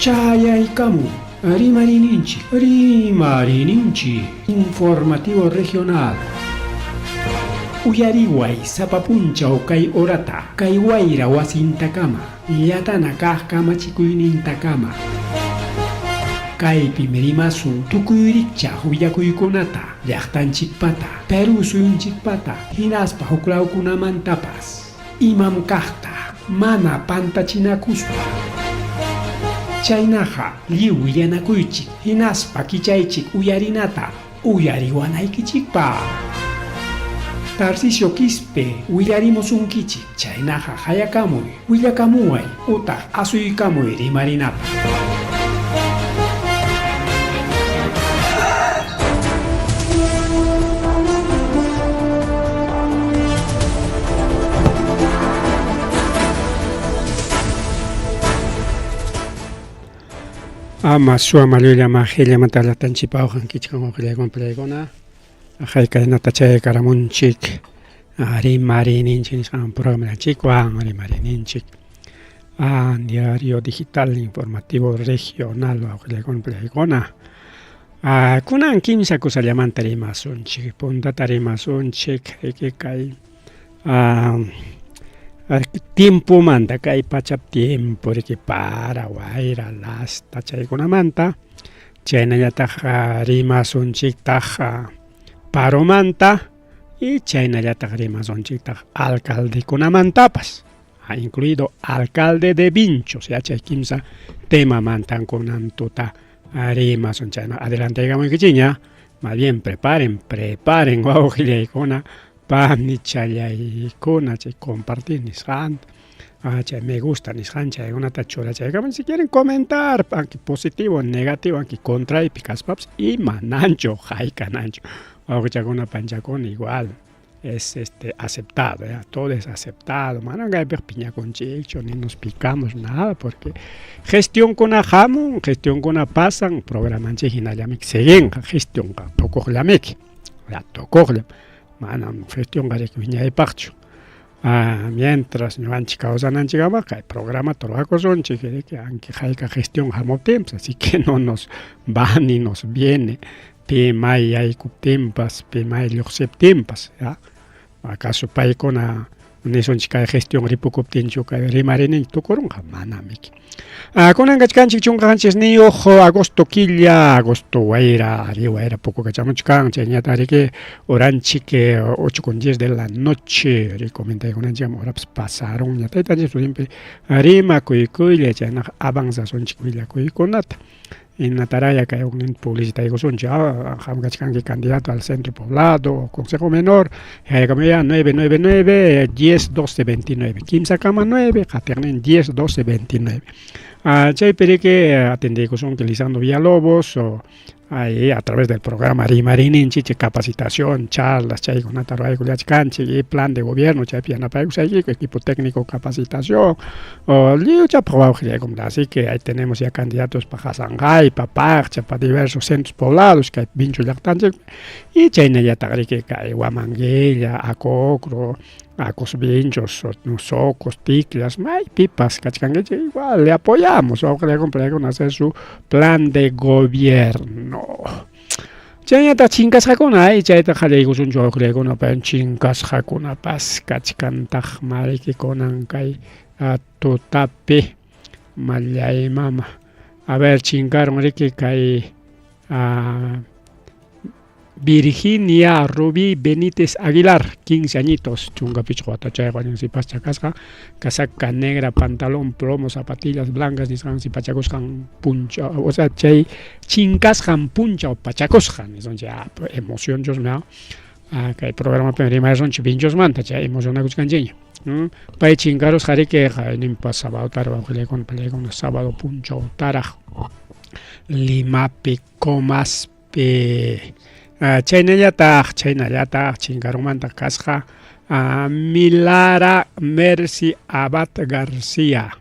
Chayaykamun Rimarininchik, Rimarininchik, Informativo Regional. Uyariway sapa punchaw kay horata, kay wayra wasintakama, llatana kaq kamachikuynintakama. Kaypim rimasun tukuy rikchaq willakuykunata, llaqtanchikpata, Perú suyunchikpata, hinaspa huklawkunamantapas. Imam kaqta mana pantachinakuspa. Chaynaqa lliw willanakuychik hinaspa kichaychik uyarinata uyariwanaykichikpaq. Tarcisio Quispe willarimusunkichik, chaynaqa qayakamuy, willakamuway utaq asuykamuy rimarinapaq. Ama suwa llulla majillamanta llatanchikpa awqankichik wawqillaykuna palaykuna haqaykaynata chayaykaramunchik rimariyninchik nisqan programanchikwan rimariyninchik diario digital informativo regional wawqillaykuna palaykuna kunan kimsa kusallamanta rimasunchik puntata rimasunchik riki kay tiempomanta kay pachap tiempo riki para wayra lasta chaykunamanta chaynallataq rimasunchiktaq paromanta y chaynallataq rimasunchiktaq alcaldekunamantapas incluido alcalde de Vinchos chay kimsa temamantan kunan tuta rimasun chayna adelantaykamuykichikña más bien preparen preparen wawqillaykuna panichallaykuna chay compartir nisqanta chay me gusta nisqan chaykunata churachaykamun si quieren comentar aunque positivo negativo aunque contraypi kaspapas imananchu haykananchu wawqichakuna panchakuna igual es este aceptado ya todo es aceptado manam kaypiqa piñakunchikchu ni nos picamos nada porque gestionkuna hamun gestionkuna pasan programanchik hinallamiki seguinqa gestionqa tukuqllamiki ya tukuqllam manam gestionqa riki wiñaypaqchu mientras ñuqanchik kawsananchikama kay programata ruwakusunchik riki aunque hayka gestión hamuptinpas así que no nos va ni nos viene pi may yaykuptinpas pi may lluqsiptinpas ya acaso paykuna nisunchik kay gestión ripukuptinchu kay rimarinin tukurunqa manamiki kunan kachkanchik 17niyuq agosto killa agosto wayra ari wayra pukukachamuchkan chayñataq riki horanchik 8 con 10 de la noche recomentaykunanchik horapas pasarunña taytanchik sutinpi rimakuykuylla chaynaqa avanzasunchik willakuykunata Inataraya kay huknin publicitaykusunchik qam kachkanki candidato al centro poblado o consejo menor haykamuya 999 10 12 29 kimsakama 9 qatiqnin 10 12 29 chaypi riki atendeykusunki Lisandro Villalobos o ahí a través del programa Rimarininchik capacitación, charlas, chaykunata ruwaykullachkanchik y plan de gobierno chaypi yanapaykusaykiku equipo técnico capacitación o lliwchapaq wawqillaykum así que ahí tenemos ya candidatos pa Hasanqay, pa Paqcha, pa diversos centros poblados kay Vincho llaqtanchik y chaynallataq riki kay Huamanguilla, Acocro, Acos Vinchos, Socos, Ticlas, maypipas kachkankichik igual le apoyamos wawqillaykum paykuna hacer su plan de gobierno. Chaynataq chinkasqakuna ay chayta qallaykusunchu wawqillaykuna pay chinkasqakunapas kachkantaq mariki kunan kay tutapi mallaymama a ver chinkarun riki kay Virginia Rubí Benítez Aguilar, 15 añitos, chunka pichqa watachayuq allin sipascha kasqa, casaca negra, pantalón plomo, zapatillas blancas nisqansi pachakusqan punchaw, o sea, chay chinkasqan punchaw pachakusqa nisunchik, emocionchusmi kay programapi rimaysunchik vinchusmanta chay emocionakuchkanchikña. Pay chinkarusqa riki qayninpas sábado taraq wawqillaykuna pallaykuna sábado punchawtaraq Limapi Comaspi chaynallataq chaynallataq chinkarunmanta kasqa Milara Mercy Abad García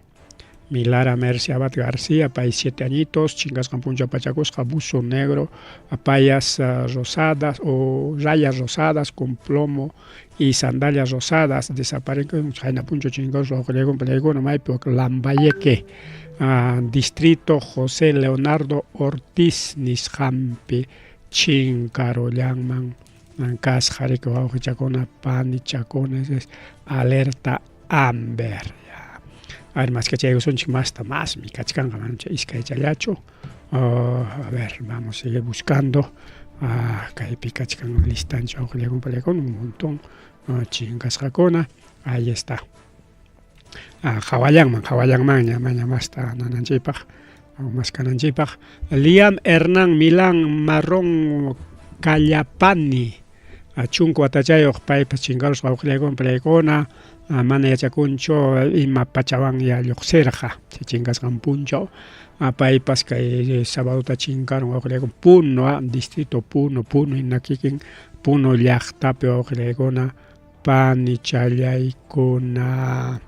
Milara Mercy Abad García pay 7 añitos chinkasqan punchaw pachakusqa buzo negro payas rosadas o rayas rosadas con plomo y sandalias rosadas desaparecen chayna punchaw chinkarusqa wawqillaykuna pallaykuna maypi Lambayeque. Distrito José Leonardo Ortiz nisqanpi chinkarullanman kasqa riki wawqichakuna panichakuna alerta amber. A ver, maskachaykusunchik masta masmi kachkanqa manam chay iskaychallachu. A ver, vamos a seguir buscando. Kaypi kachkan listanchik wawqillakuna panichakuna un montón chinkasqakuna. Ahí está. Qhawallanman, qhawallanmanña maña masta nananchikpaq, maskananchikpaq. Liam Hernán Milán Marrón Callapani, chunka watachayuq paypas chinkarusqa wawqillaykuna palaykuna, mana yachakunchu ima pachawanya lluqsirqa chay chinkasqan punchaw. Paypas kay sabadota chinkarun wawqillaykuna Puno, distrito Puno, Puno hina kikin Puno llaqtapi wawqillaykuna panichallaykuna.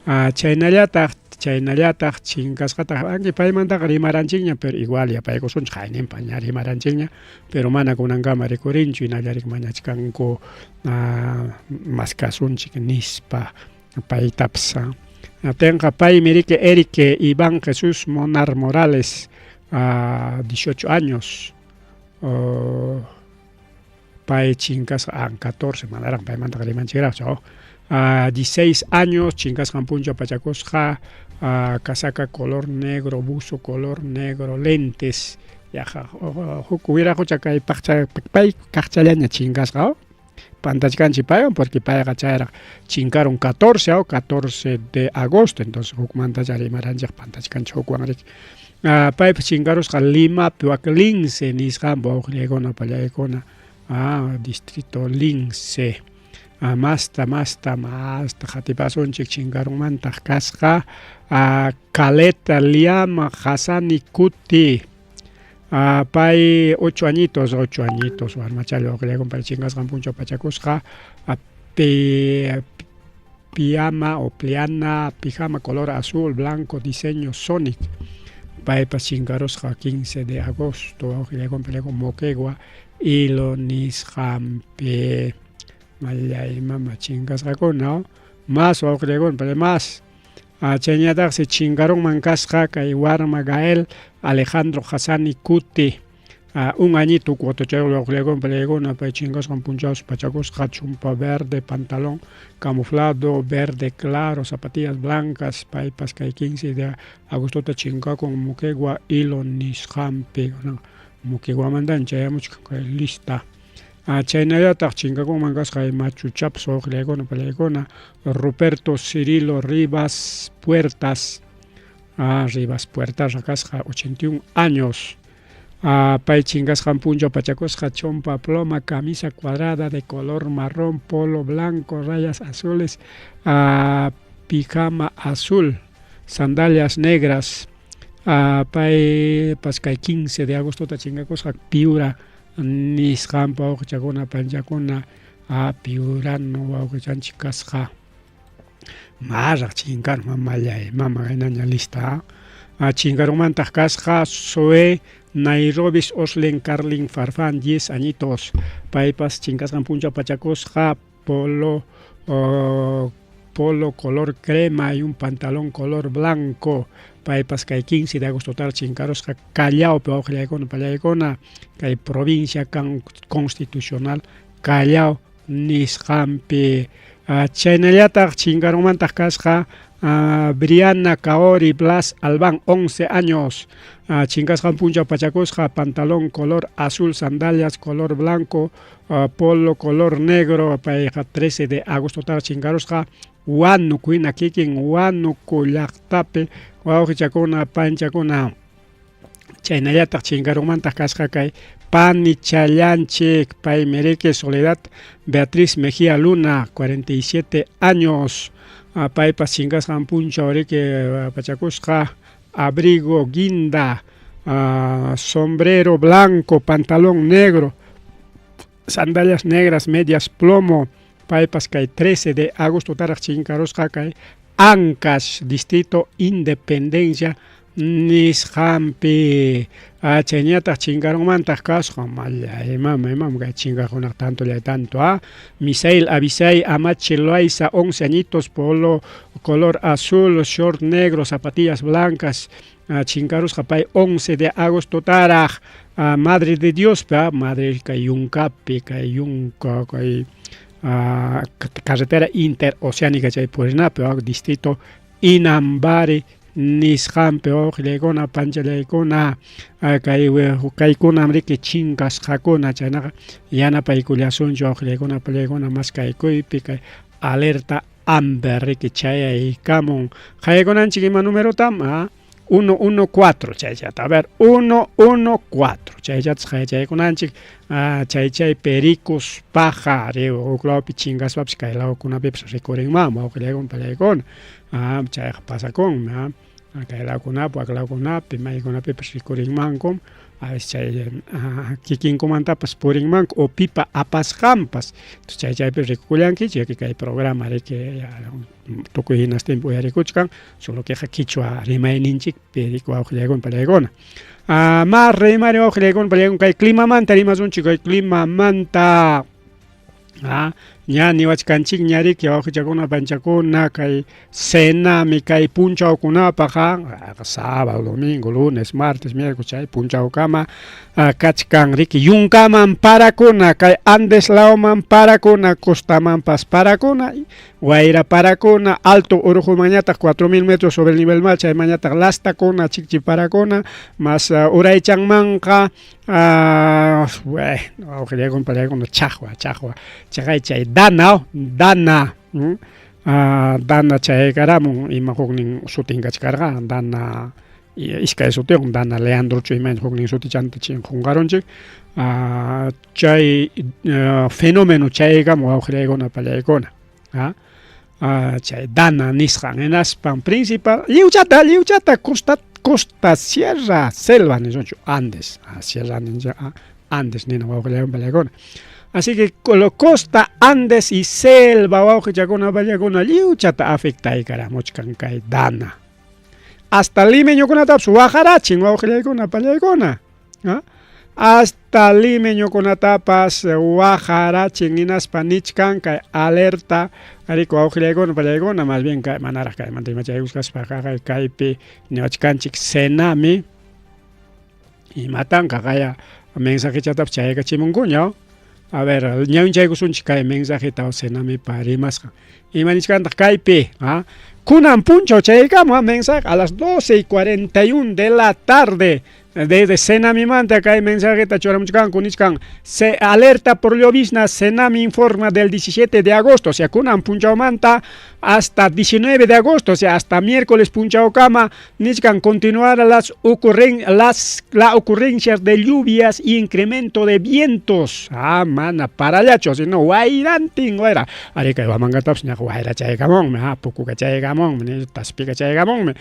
Chaynallataq, chaynallataq chinkasqataq anki paymantaqa rimaranchikña, pero igual yapaykusunchik qayninpa ña rimaranchikña, pero mana kunankama rikurinchu hinallarik mañachkanku maskasunchik nispa paytapas. Atinqa paymi riki Eric Iván Jesús Monar Morales, 18 años. Pay chinkasqa an 14 manaraq paymantaqa rimanchikraqchu. 16 años chinkasqan punchaw pachakusqa casaca color negro, buzo color negro, lentes. Yaqa huk wiraqucha kay paqcha pay kaqchallaña chinkasqa pantachkanchik paywan porque payqa chayraq chinkarun 14 o 14 de agosto entonces hukmantacha rimaranchik pantachkanchik hukwan riki. Paypas chinkarusqa Limapi wak Lince nisqanpi wawqillaykuna pallaykuna distrito Lince. Masta masta masta qatipasunchik chinkarunmantaq kasqa Caleta Liama Hasani Kuti. Pay 8 añitos, 8 añitos warmachalla wawqillaykuna pay chinkasqan punchaw pachakusqa pijama o pliana, pijama color azul, blanco, diseño Sonic. Paypas chinkarusqa 15 de agosto, wawqillaykuna pallaykuna Moquegua, Ilo nisqanpi. Mallay mama chinkasqakuna, más wawqillaykuna pallay más. Chayñataqsi chinkarunman kasqa kay warma Gael Alejandro Hasani Kuti. Un añito watachayoq wawqillaykuna pallaykuna pay chinkasqan punchawsi pachakusqa chumpa verde, pantalón camuflado verde claro, zapatillas blancas, paypas kay 15 de agostota chinkakun Moquegua Ilo nisqanpi. Moqueguamantan chayamuchkan kay lista. Chaynallataq chinkakunman kasqa machuchapas wawqillaykuna pallaykuna Ruperto Cirilo Rivas Puertas. Rivas Puertas kasqa 81 años. Pay chinkasqan punchaw pachakusqa chompa ploma, camisa cuadrada de color marrón, polo blanco, rayas azules, pijama azul, sandalias negras. Paypas kay 15 de agostota chinkakusqa Piura nisqanpa wawqichakuna panchakuna Piurano wawqichanchik kasqa. Maraq chinkarun mamallay mama hinaña lista. Chinkarunmantaq kasqa Zoe Nairobis Oslen Carlin Farfán 10 añitos. Paypas chinkasqan punchaw pachakusqa polo polo color crema y un pantalón color blanco. Paypas kay 15 de agosto tar chinkarusqa Callaopi wawqillaykuna pallaykuna kay provincia constitucional Callao nisqanpi. Chaynallataq chinkarunmantaq kasqa Briana Kaori Blas Albán 11 años. Chinkasqan punchaw pachakusqa pantalón color azul, sandalias color blanco, polo color negro. Payqa 13 de agosto tar chinkarusqa Huánuco hina kikin Huánuco llaqtapi wawqichakuna panchakuna. Chaynallataq chinkarunmantaq kasqa kay panichallanchik paymi riki Soledad Beatriz Mejía Luna 47 años. Paypas chinkasqan punchaw riki pachakusqa abrigo guinda, sombrero blanco, pantalón negro, sandalias negras, medias plomo. Paypas kay 13 de agosto taraq chinkarusqa kay Ancash, distrito Independencia. nisqanpi. Chayñataq chinkarunmantaq kasqa mallay imam imam kay chinkaqkunaq tantollay tanto a Misael Abisai Amache Loaiza 11 añitos polo color azul short negro zapatillas blancas chinkarusqa pay 11 de agostotaraq Madre de Diospa madre kay yunkapi kay yunka kay carretera interoceánica chay purinapi distrito Inambari nisqanpi wawqillaykuna panchallaykuna kay kaykunam riki chinkasqakuna chaynaqa yanapaykullasunchu wawqillaykuna pallaykuna maskaykuypi kay alerta amber riki chayaykamun qayaykunanchik ima numerotam 114 chaychata a ver 114 chaychatas qayachaykunanchik chay chay pericos paja huk lawpi chinkaspapas kay lawkunapipas rikurinman wawqillaykuna pallaykuna chayqa pasakunmi kay lawkunapi wak lawkunapi maykunapipas rikurinmankum chay kikinkumantapas purinmanku o pipa apasqanpas chay chaypi rikukullankichik kay programa riki tukuy hinastinpi uyarikuchkan solo queqa quichua rimayninchikpi riki wawqillaykuna pallaykuna ma rimari wawqillaykuna pallaykuna kay climamanta rimasunchik kay climamanta ña niwachkanchikña riki wawqichakuna panchakuna kay cenami kay punchawkunapaq sábado domingo lunes martes miércoles chay punchawkama kachkan riki yunkaman parakuna kay Andes lawman parakuna costamanpas parakuna wayra parakuna alto urqumanñataq 4000 metros sobre el nivel mar chaymanñataq lastakuna chikchi parakuna mas uraychanmanqa bueno wawqillaykuna pallaykuna chaqwa chaqwa chaqay chay dana dana dana chayaykaramun ima huknin sutin kachkarqa dana iskay sutiyuq dana Leandrochu imayna huknin sutichanta chin qunqarunchik chay fenómeno chayaykamun wawqillaykuna pallaykuna chay dana nisqan hinaspan principal lliwchata lliwchata costa costa sierra selva nisunchu Andes sierra ninchik Andes nina wawqillaykuna pallaykuna así que costa Andes y selva wawqichakuna pallaykuna lliwchata afectaykaramuchkan kay dana hasta limeñokunatapas waqarachin wawqillaykuna pallaykuna hasta limeñokunatapas waqarachin hinaspa nichkan kay alerta riku wawqillaykuna pallaykuna más bien kay manaraq kaymanta imachaykusqaspa kaypi niwachkanchik cenami imatan qaqaya mensajechatapas chayaykachimunkuña a ver ñawinchaykusunchik kay mensajeta cenamipa rimasqan ima nichkantaq kaypi kunan punchaw chayaykamun mensaje a las 12:41 de la tarde desde Cenamimanta kay mensajeta churamuchkanku nichkan se alerta por llovizna Cenami informa del 17 de agosto o sea kunan punchawmanta hasta 19 de agosto o sea hasta miércoles punchawkama nichkan continuar las ocurren las la ocurrencias de lluvias y incremento de vientos mana parallachu sino wayrantin wayra ari kay Huamangatapas ñaqa wayra chayaykamunmi pukuka chayaykamunmi taspika chayaykamunmi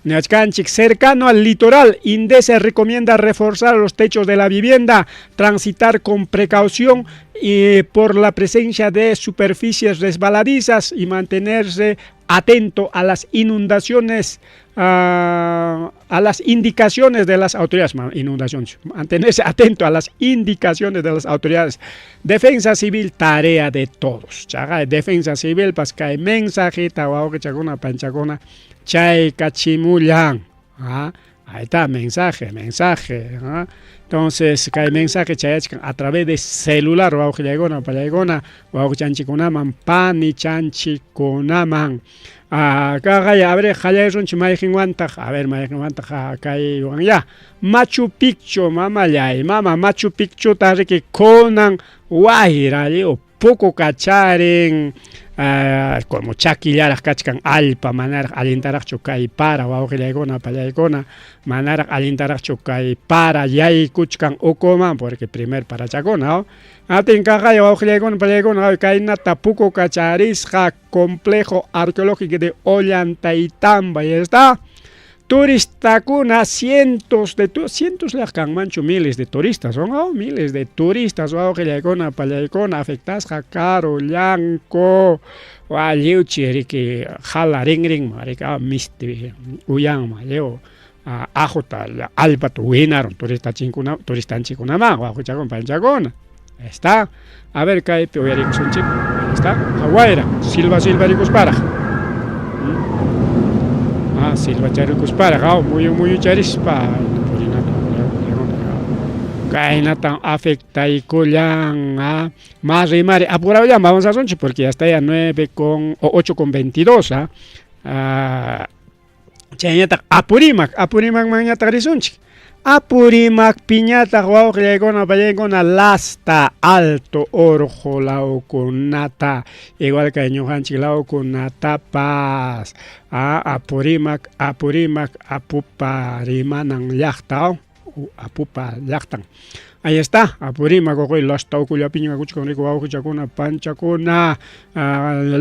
niwachkanchik cercano al litoral Indesa recomienda reforzar los techos de la vivienda transitar con precaución y por la presencia de superficies resbaladizas y mantenerse atento a las inundaciones a las indicaciones de las autoridades, inundaciones, mantenerse atento a las indicaciones de las autoridades. Defensa civil, tarea de todos. Chaqay defensa civil pas kay mensajita wawqichakuna panchakuna chaykachimullan. Ahí está, mensaje, mensaje. Entonces, kay mensaje chayachkan a través de celular wawqillaykuna pallaykuna wawqichanchikkunaman panichanchikkunaman. Kaqay a ver qallaysunchik mayqinwantaq a ver mayqinwantaq kaywan ya Machu Picchu mamallay mama Machu Picchuta riki kunan wayra lliw puku kacharin como chakillaraq kachkan allpa manaraq allintaraqchu kay para wawqillaykuna pallaykuna manaraq allintaraqchu kay para yaykuchkan ukuman porque primer parachakuna atin kaqay wawqillaykuna pallaykuna kaynata puku kacharisqa complejo arqueológico de Ollantaytamba ahí está turistakuna cientos de cientos kanmanchu miles de turistas son miles de turistas wawqillaykuna pallaykuna afectasqa karullanku lliwchi riki hala rinrinman riki misti uyanman lliw Ajuta allpata winarun turistachinkuna turistanchikkunaman wawqichakuna paninchakuna. Ahí está. A ver kaypi uyarikusunchik. Ahí está. Wayra silva silvarikusparaq. Ah, silvacharikusparaq, aw muyu muyucharispa purinata kaynatan afectaykullan ah. Más rimari apurawllan avanzasunchik porque ya está ya 9 con o 8 con 22 ah. Ah, Chayñataq Apurimac, Apurimacmanñataq risunchik. Apurimacpiñataq wawqillaykuna pallaykuna lasta alto orqo lawkunata, igual kay ñuqanchik lawkunatapas. Ah, Apurimac, Apurimac, Apupa rimanan llaqta, Apupa llaqtan. Ahí está, Apurímac, uquy lasta ukullapiña kakuchkan riku wawqichakuna, panchakuna,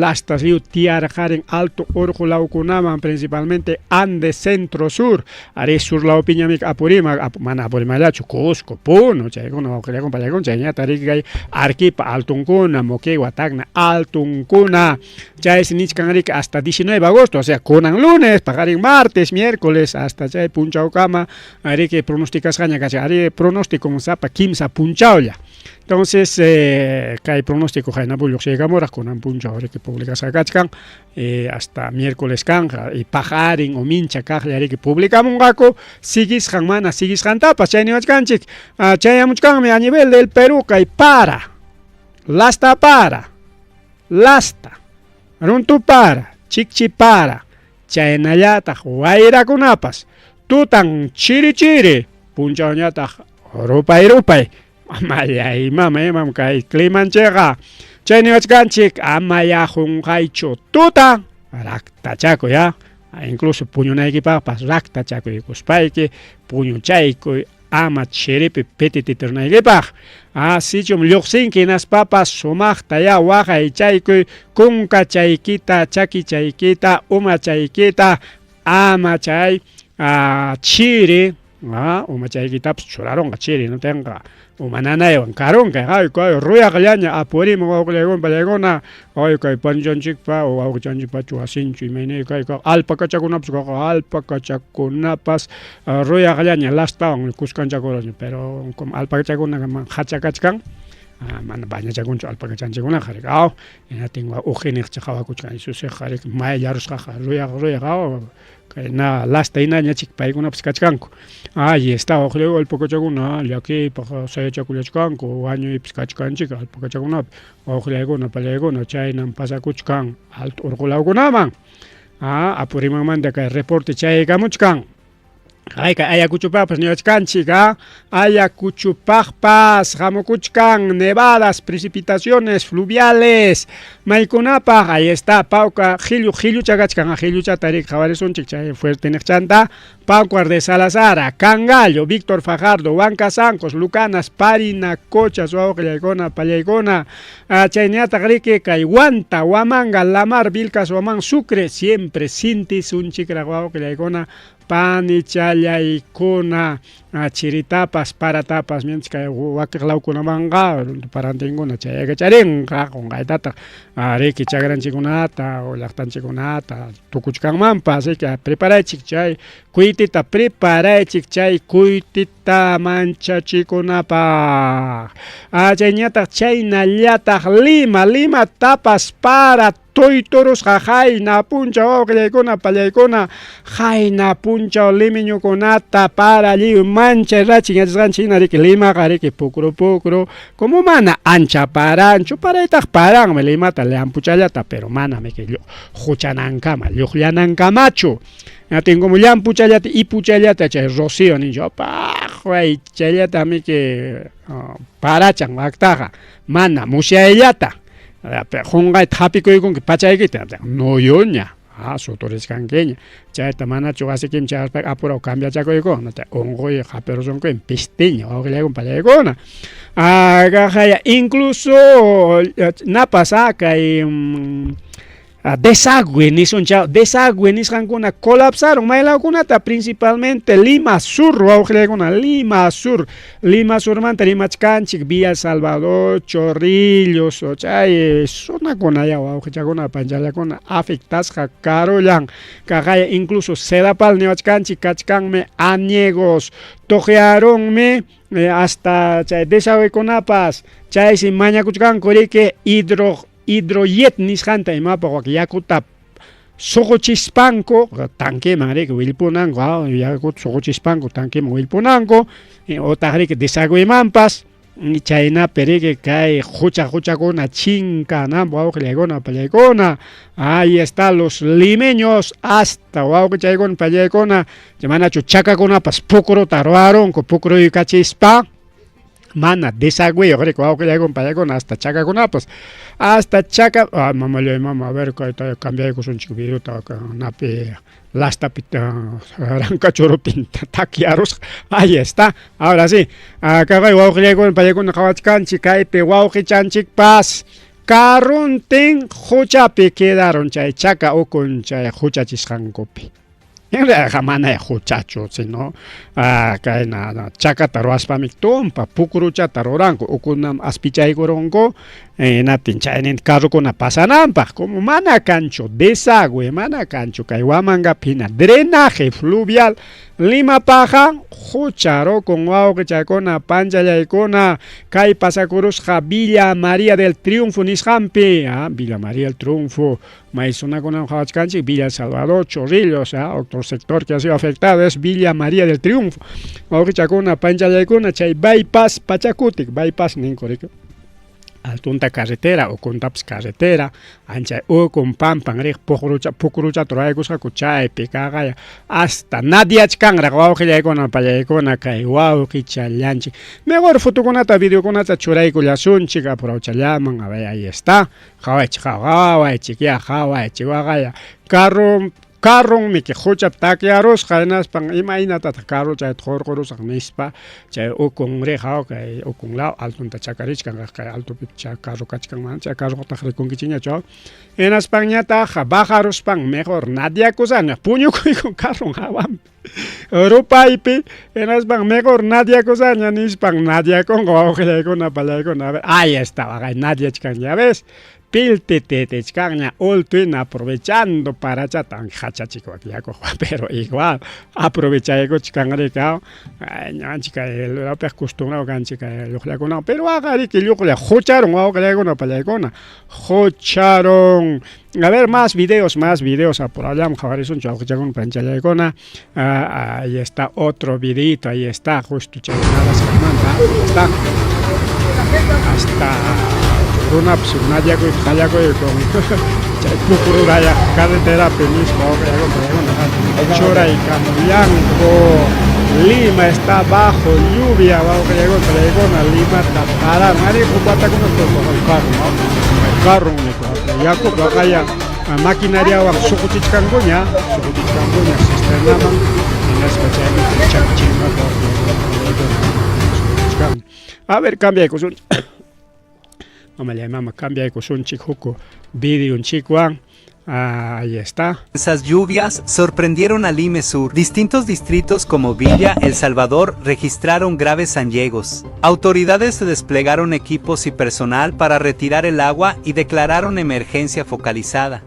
lasta riu tiyarqarin alto urqu lawkunaman, principalmente Andes centro sur, ari sur lawpiñami Apurímac, mana Apurímacllachu, Cusco, Puno, chaykuna wawqillakuna pallakuna, chayñata riki kay Arequipa altunkuna, Moquegua, Tacna altunkuna, chaysi nichkan riki hasta 19 de agosto, o sea, kunan lunes, paqarin martes, miércoles, hasta chay punchawkama, riki pronosticasqaña kachkan, ari pronóstico sapa kimsa punchawlla. Entonces, kay pronóstico qaynapu lluqsiykamuraq kunan punchaw riki publicasqa kachkan, hasta miércoles kanja y paqarin o mincha kaqlla riki publicamunqaku siguisqan mana siguisqantapas chay niwachkanchik. Chayamuchkanmi a nivel del Perú kay para, lasta para, lasta, runtu para, chikchi para, chaynallataq wayrakunapas, tutan chiri chiri, punchawñataq rupay rupay. Mamallay, mama, imam kay climanchikqa. Chay niwachkanchik amaya qunqaychu tuta raktachakuy, ah. Incluso puñunaykipaqpas raktachakuykuspayki puñuchaykuy ama chiripi pitititurnaykipaq. Ah, sichum lluqsinki hinaspapas sumaqta ya waqaychaykuy kunkachaykita, chakichaykita, umachaykita, ama chay chiri umachaykitapas churarunqa chiri hinaptinqa uma nanaywan karunqa ay kay ruyaqllaña Apurímac wawqillaykuna pallaykuna ay kay panichanchikpa wawqichanchikpachu wasinchu imaynay kay alpakachakunapas alpakachakunapas ruyaqllaña lastawan kuskanchakuraña pero como alpakachakuna hacha kachkan mana bañachakunchu alpakachanchikkunaqa riki aw hinaptin uqiniqcha qawakuchkan isusiqa riki mayllarusqaqa ruyaq ruyaq aw kayna lasta hinañachik paykunapas kachkanku. Ay está waqllu alpakachakuna llakiypaq sayachakullachkanku wañuypis kachkanchik alpakachakunapi wawqillaykuna pallaykuna chaynam pasakuchkan alto urqu lawkunaman. Apurímacmanta kay reporte chayaykamuchkan. Kay Ayacuchupaqpas niwachkanchik, Ayacuchupaqpas hamukuchkan nevadas, precipitaciones fluviales, maykunapaq, ahí está, Pauca, qillu qillucha kachkan, qilluchata riki qhawarisunchik chay fuerte niqchanta, Paucar de Salazar, Cangallo, Víctor Fajardo, Huancasancos, Lucanas, Parinacochas, wawqillaykuna, pallaykuna, chayñataq riki kay Huanta, Huamanga, Lamar, Vilcas, Huamán, Sucre, siempre sintisunchikraq wawqillaykuna, panichallaykuna, chiritapas, paratapas, mientras kay wakiq lawkunamanqa parantinkuna chayaykacharinqa qunqaytataq riki chakranchikkunata o llaqtanchikkunata tukuchkanmanpas, así que preparaychik chay kuytita, preparaychik chay kuytita manchachikunapaq. Chayñataq chaynallataq Lima, Lima tapas para tuyturusqa qayna punchaw wawqillaykuna pallaykuna qayna punchaw limeñukunata para lliw manchay rachin yachasqanchik hina riki Limaqa riki pukru pukru como mana ancha paranchu paraytaq paranmi Limata llampuchallata pero mana miki huchanankama lluqllanankamachu natin como llampuchallata ipuchallata chay rocío ninchu paqway chayllata miki parachan waktaqa mana musyayllata qunqayta hapikuykunki pachaykita nuyuña suturichkankiña chayta manachu wasikiman chayaspa apuraw cambiachakuykuna unquy hapirusunki pistiña wawqillaykuna pallaykuna incluso napas kay Desagüe nisuncha, desagüe nisqankuna colapsaron maylawkunata, principalmente Lima Sur, wawqillaykuna, Lima Sur, Lima Surmanta rimachkanchik, Villa Salvador, Chorrillos, chay zonakuna ya wawqichakuna, panchallakuna afectasqa karullan kaqaya, incluso Sedapal niwachkanchik kachkanmi aniegos, toqyarunmi hasta chay desagüekunapas, chaysi mañakuchkanku riki hidroyet nisqanta imapaq wak yakuta suquchispanku tanqueman riki willpunanku, yakuta suquchispanku tanqueman willpunanku, otaq riki desagüemanpas, chaynapi riki kay qucha quchakuna chinkananpaq wawqillaykuna pallaykuna. Ahí está los limeños hasta wawqichaykuna pallaykuna, manachu chakakunapas pukruta ruwarunku pukruykachispa mana desagüeyuq riki wawqillaykuna pallaykuna hasta chakakunapas hasta chaka mamallay mama, a ver kayta cambiaykusunchik videota napi lastapi rankachuruptin takyarusqa. Ahí está, ahora sí, kaqay wawqillaykuna pallaykuna qhawachkanchik kaypi wawqichanchikpas carruntin quchapi quedaron chay chaka ukun chay quchachisqankupi. Realqa mana huchachu, sino kayna chakata ruwaspami tumpa pukruchata ruranku ukunam aspichaykurunku hinaptin chayninta carrokuna pasananpaq, como mana kanchu desagüe, mana kanchu kay Huamangapi hina drenaje fluvial, Limapaqa hucharukun wawqichakuna panchallaykuna. Kay pasakurusqa Villa María del Triunfo nisqanpi, Villa María del Triunfo, may zonakunam qhawachkanchik, Villa Salvador, Chorrillos, otro sector que ha sido afectado es Villa María del Triunfo. Wawqichakuna panchallaykuna chay bypass Pachacutic, bypass ninku riki, altunta carretera ukuntapas carretera anchay ukun pampan riq pukrucha pukruchata ruraykusqaku chaypi kaqaya hasta nadiachkanraq wawqillaykuna pallaykuna kay wawqichallanchik. Mejor fotokunata videokunata churaykullasunchik apurawchallaman. A ver, ahí está, qhawaychik, qhawaychik ya, qhawaychik waqaya carro carronmiki quchapi takyarusqa, hinaspan imaynatataq carro chayta hurqurusaq nispa chay ukun riq kay ukun law altunta chakarichkan kay altopi carro kachkan, mana chay carrotaq rikunkichikñachu, hinaspanñataq bajaruspan mejor nadiakusana puñukuykun carron hawanpi rupaypi, hinaspan mejor nadiakusaña nispan nadiakunqa wawqillaykuna pallaykuna. A ver, ahí está, waqay nadiachkan, ya ves, piltititichkanña ultuina aprovechando parachata hachachik yaku, pero igual aprovechaykuchkan riki ñuqanchik kay lawpiq acostumbrado kanchik kay lluqllakuna, pero aqariki lluqlla hucharun wawqillaykuna pallaykuna hucharun. A ver, más videos, más videos, por allá qhawarisunchik wawqichakuna panchallaykuna. Ahí está otro videito, ahí está, justo chay nadasqanmanta, ahí está, hasta runapas nadiakuy qallakuy con chay pukrurayaq carreterapi nispa wawqillaykuna churaykamullanku. Lima está bajo lluvia, wawqillaykuna pallaykuna, Limata paran ari huk watakuna carro, carro yaku waqaya maquinariawan suquchichkankuña suquchichkankuña cisternaman, hinaspa chaymi chakichinqaku. A ver, cambiaykusun mamallay mama, cambiaykusunchik huk videonchikwan. Ahí está. Esas lluvias sorprendieron a Lima Sur. Distintos distritos como Villa El Salvador registraron graves anllegos. Autoridades se desplegaron equipos y personal para retirar el agua y declararon emergencia focalizada.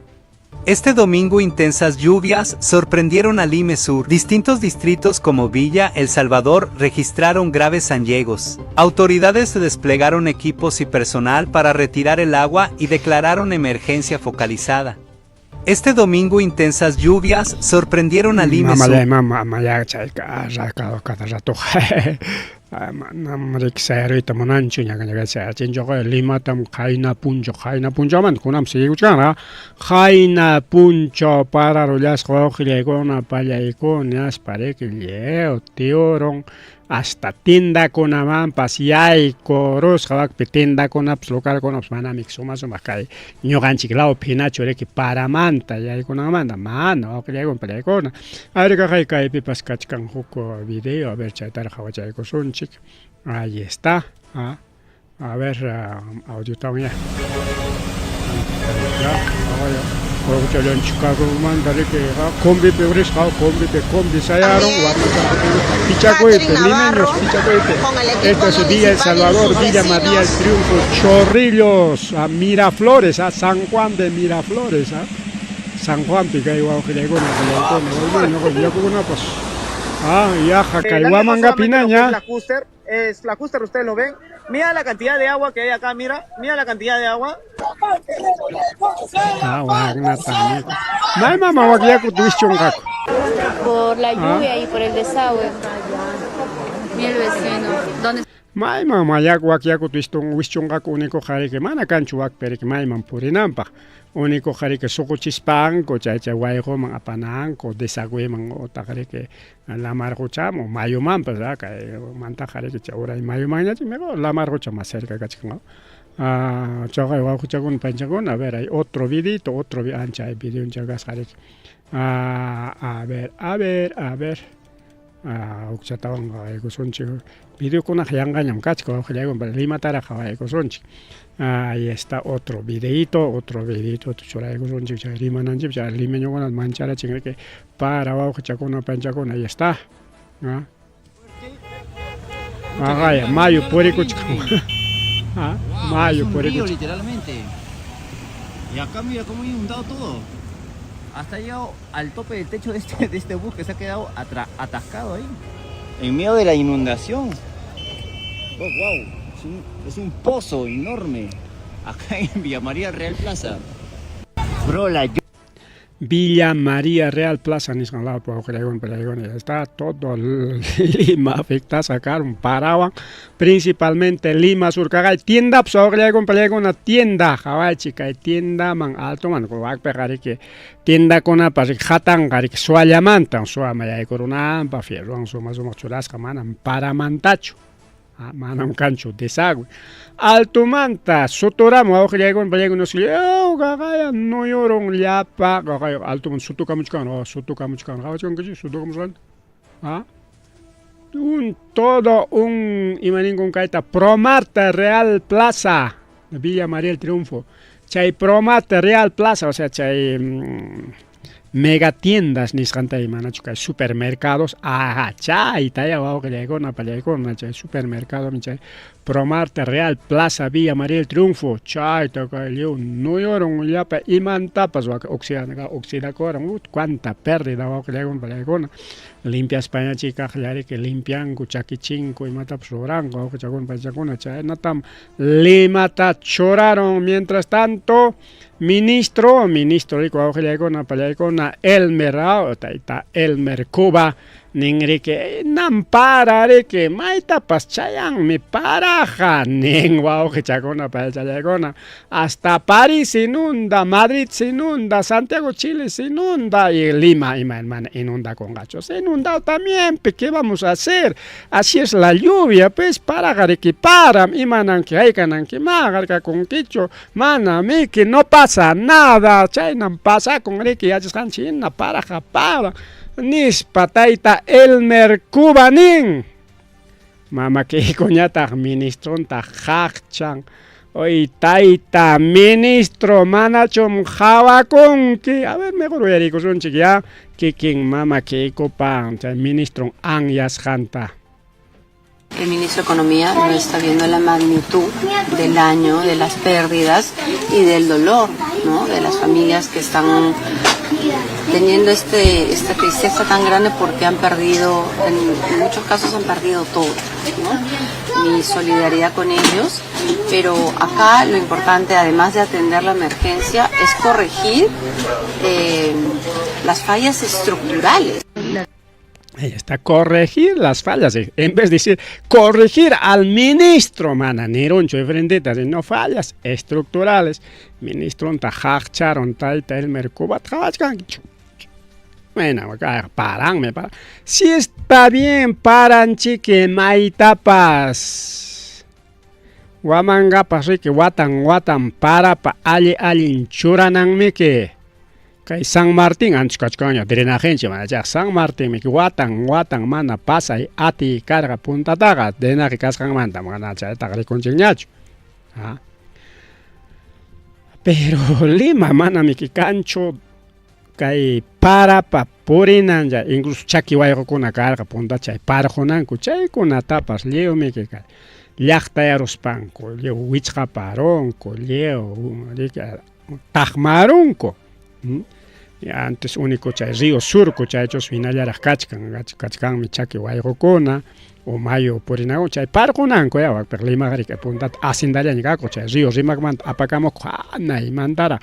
Este domingo intensas lluvias sorprendieron a Lima Sur. Distintos distritos como Villa El Salvador registraron graves anllegos. Autoridades se desplegaron equipos y personal para retirar el agua y declararon emergencia focalizada. Este domingo intensas lluvias sorprendieron a Lima Sur. Mama, mama, ya chay cada rato. Manam riki sayaruyta munanchu ñaka ñaka sayachinchuqa Limatam qayna punchaw qayna punchawmanta kunanpas siguichkanraq qayna punchaw pararullasqa wawqillaykuna pallaykuna hinaspa riki lliw tiurun hasta tiendakunamanpas yaykurusqa wakpi tiendakunapas localkunapas manami suma sumaq kay ñuqanchik lawpi hinachu riki paramanta yaykunanmanta mana wawqillaykuna pallaykuna. A ver, kaqay kaypipas kachkan huk video, a ver, chaytaraq qhawachaykusunchik. Ahí está. A ver, audiotawan ya. Ya. Wawqichallanchik karumanta riki combipi risqa, combipi combi sayaron, Pichakuypi, limeños Pichakuypi. Esto es Villa El Salvador, Villa María El Triunfo, Chorrillos, a Miraflores, a San Juan de Miraflores, a San Juan kay wawqillaykuna, qillaykuna, yakukunapas. Ah, yaqa kay Huamangapi La Custer, es la Custer, ustedes lo ven. Mira la cantidad de agua que hay acá, mira, mira la cantidad de agua. Ah, wagnata. May mama wak yakuta wischunqaku. Por la lluvia y por el desagüe. Mira el vecino. ¿Dónde Mayman mayak wak yakuta wischunqaku unikuqa riki mana kanchu wakpi riki mayman purinanpaq. Unikuqa riki suquchispanku chay chay wayquman apananku desagüeman utaq riki lamar quchaman mayumanpas kay mantaqa riki chay uray mayumanñachik mejor lamar qucha más cerca kachkan. Ah, chaqay wawqichakuna panchakuna, a ver, hay otro videito, otro ancha hay video kasqa riki. Ah, a ver, a ver, a ver. Ah, hukchatawan qhawaykusunchik. Videokunaqa yanqañam kachkan wawqillaykuna, Limataraq qhawaykusunchik. Ahí está otro videito churaykusunchik chay rimananchik, chay limeñukunata mancharachin riki para wawqichakuna panchakuna, ahí está. Ah. Aqaya, mayu purikuchkan. Ah, mayu Es un río, purikuchkan. literalmente. Y acá mira cómo ha inundado todo. Hasta llegado al tope del techo de este bus que se ha quedado atascado ahí. En medio de la inundación. Oh, wow. Es un pozo enorme. Acá en Villa María Real Plaza. Bro, la Villa María Real Plaza nisqan lawpi wawqillaykuna pallaykuna, está todo Lima afectada sacaron parawan, principalmente Lima Sur kaqay tiendapas wawqillaykuna pallaykuna tienda qhawaychik kay tiendaman altoman wakpiqa riki tiendakunapas riki hatanqa riki suallamantan suama yaykurunanpaq fierrowan suma sumaq churasqa manam paramantachu. Ah, manam kanchu desagüe. Altomanta suturamu wawqillaykuna pallaykuna qaqaya nuyurun llapa qaqaya altoman sutukamuchkan, oh, sutukamuchkan, qhawachkankichik sutukamusqanta. Ah. Un todo un imaninkun kayta Promart Real Plaza, Villa María el Triunfo. Chay Promart Real Plaza, o sea, chay megatiendas nisqanta manachu kay supermercados, ajá, chay taya wawqillaykuna pallaykuna chay supermercado chay Promart Real Plaza Villa María el Triunfo, chayta kay lliw nuyurun llapa imantapas wak oxidakuran, cuánta pérdida wawqillaykuna pallaykuna. Limpiaspañachik kaqllariki limpianku chakichinku imatapas ruranku wawqichakuna paychakuna chaynatam Limata churaron. Mientras tanto, ministro riku wawqillaykuna pallaykuna Elmer, tayta Elmer Cuba nin riki nam para riki maytapas chayanmi paraja nin wawqichakuna paychallaykuna. Hasta París inunda, Madrid se inunda, Santiago Chile se inunda y Lima ima hermana inunda con gachos. Se inunda también, ¿qué vamos a hacer? Así es la lluvia, pues para riki para imananki haykananki ma kunkichu mana miki no pasa nada, chaynam pasakun riki yachasqanchik hina paraja para nispa tayta Elmer Cuba nin. Mama Keikoñataq ministronta qaqchan. Oy tayta ministro manachum qhawakunki. A ver, mejor uyarikusunchik ya kikin mama Keikopa chay ministron anyasqanta. El ministro de Economía no está viendo la magnitud del daño, de las pérdidas y del dolor, ¿no?, de las familias que están teniendo esta tristeza tan grande porque han perdido, en muchos casos han perdido todo, ¿no? Mi solidaridad con ellos, pero acá lo importante, además de atender la emergencia, es corregir las fallas estructurales. Ahí está, corregir las fallas, en vez de decir corregir al ministro, mana, nirunchu frente, no fallas estructurales. Ministro ta qaqcharon tayta Elmer Cuba, qhawachkankichu. Bueno, acá paranme, para. Si está bien, paran chique, maytapas. Huamangapas riki watan watan parapa alli allin churananmiki. Kay San Martín antes kachkaña drenajenche mana chay San Martín miki watan watan mana pasay ati karqa puntataqa drenaje kasqanmanta mana chaytaqa rikunchikñachu. Ah. Pero Lima manamiki kanchu kay parapa purinanlla, incluso chaki wayqukuna karqa punta chay parqunanku, chaykunatapas lliwmiki kay llaqtayaruspanku, lliw wichqaparunku, lliw taqmarunku. Antes único chay río Surco chaychus hinallaraq kachkan, kachkanmi chaki wayqukuna o mayu purinaku chay parqunanku ya wakpiq Limaqariki puntata haciendallaña kakuq chay río Rimacmanta apakamuq hanaymantara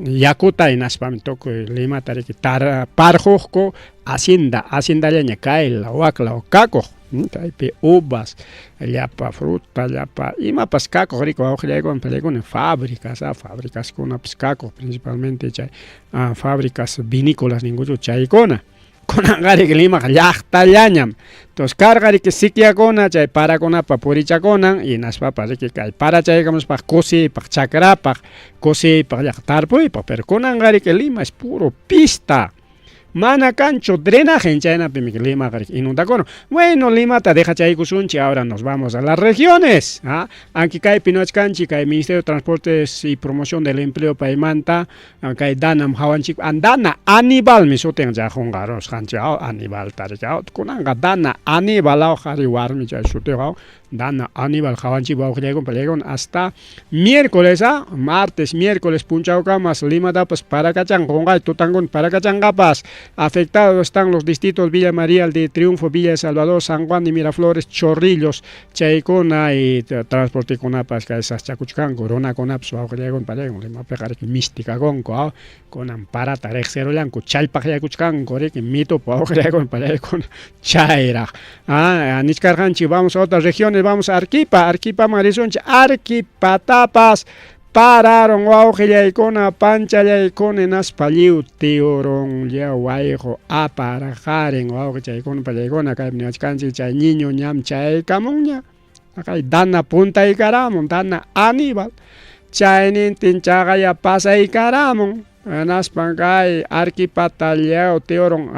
yakuta hinaspami tukuy Limata riki parquqku hacienda haciendallaña kaylaw waklaw kakuq. Kaypi uvas, llapa fruta, llapa imapas kakuq riki wawqillaykuna palaykuna fábricas, fabricaskunapas kakuq principalmente chay fábricas vinícolas ninkuchu chaykuna. Kunanqa riki Limaqa llaqtallañam. Entonces karqa riki sikyakuna chay parakunapa purichakunan hinaspapas riki kay para chaykamuspaq kusiypaq chakrapaq kusiypaq llaqta tarpuypaq pero kunanqa riki Lima es puro pista. Mana kanchu drenaje chaynapimi Limaqa riki inundakurun. Bueno, Limata dejachaykusunchik, ahora nos vamos a las regiones. ¿Ah? Aunque kaypi nochkanchik kay Ministerio de Transportes y Promoción del Empleo paymanta kay Danam hawanchik Dana Aníbalmi sutin chay qunqarusqanchik Aníbalta riki kunanqa Dana Aníbal qhari warmi chay sutiqa Dana Aníbal hawanchik wawqillaykuna palaykuna hasta miércoles, martes, miércoles punchawkamas Limatapas parakachanqa qunqay tutankuna parakachanqapas. Afectados están los distritos Villa María de Triunfo, Villa El Salvador, San Juan de Miraflores, Chorrillos, chaykuna y transportekunapas kay saschakuchkanku runakunapas wawqillaykuna palaykuna Limapiqa riki mistikakunku kunan parata riqsirullanku challpaqyakuchkanku riki mitupa wawqillaykuna palaykuna chayraq. Nichkarqanchik vamos a otras regiones, vamos a Arequipa, Arequipaman risunchik, Arequipatapas pararon wawqillaykuna panchallaykuna hinaspa lliw tiurun lliw wayqu aparqarin wawqichaykuna palaykuna kaypi niwachkanchik chay niño ñam chaykamunña kay Dana puntaykaramun Dana Aníbal chaynintin chaqaya pasaykaramun hinaspan kay Arequipata lliw tiurun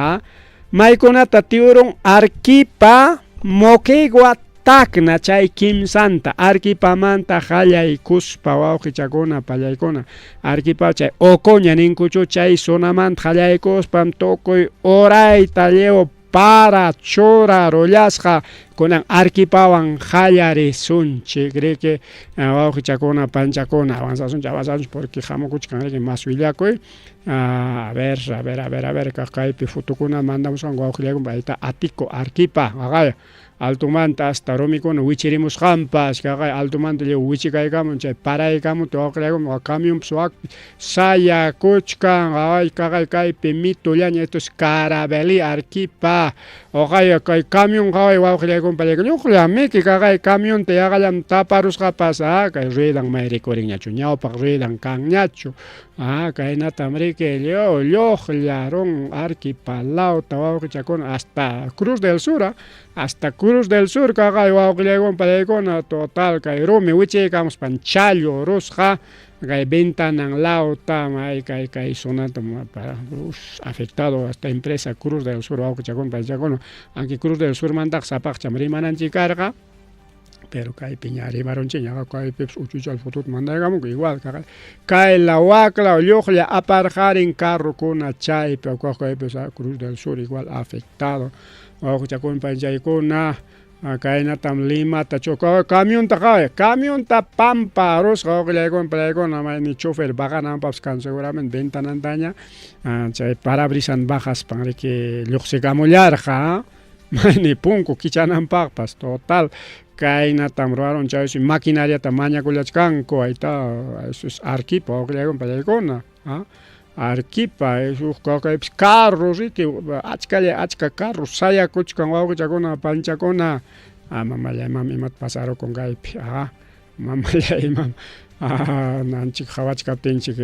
maykunata tiurun Arequipa, Moquegua, Tacna chay kimsanta Arequipamanta qallaykuspa wawqichakuna pallaykuna Arequipa chay Ocoña ninkuchu chay zonamanta qallaykuspam tukuy urayta lliw para churarullasqa kunan Arequipawan qallarisunchik riki wawqichakuna panchakuna avanzasunchik avanzasunchik porque hamukuchkan riki mas willakuy. A ver, a ver, a ver, a ver, kaypi fotukuna mandamusqanku wawqillaykuna ahí Atico, Arequipa, qaqaya altomanta hasta rumikuna wichirimusqanpas kaqay altomanta lliw wichikaykamun chay paraykamun wawqillaykuna camionpas wakpi sayakuchkan ay kaqay kaypi mitullaña esto es Caravelí, Arequipa uqaya kay camion qaway wawqillaykuna pallaykuna lluqllamiki kaqay camionta yaqallam taparusqapas kay ruedan may rikurinñachu ñawpaq ruedan kanñachu kaynatam riki lliw lluqllarun Arequipa lawta wawqichakuna hasta Cruz del Sur, hasta Cruz del Sur kaqay wawqillaykuna pallaykuna total kay rumi wichiykamuspan challurusqa kay ventanan lawta may kay kay zonata afectado hasta empresa Cruz del Sur wawqichakuna paychakuna aunque Cruz del Sur mantaqa sapaqcham rimananchik karqa pero kaypi ña rimarunchikña kaypipas uchuchal fotuta mandaykamunku igual kaqay kayla waklaw lluqlla aparqarin carrokuna chaypi kaypipas Cruz del Sur igual afectado wawqichakuna panchaykuna kaynatam Limata camionta qaway camionta pamparusqa wawqillaykuna palaykuna maymi chofer bajananpapas kan seguramente ventanantaña chay parabrisan bajaspan riki lluqsikamullarqa mayni punku kichananpaqpas total kaynatam ruwarun chaysi maquinariata mañakullachkanku ahí está, eso es Arequipa wawqillaykuna palaykuna Arequipa huk kaypis carro riki achkalla achka carro sayakuchkan wawqichakuna panchakuna mamallay imam imata pasarukun kaypi mamallay imam nanchik qhawachkaptinchik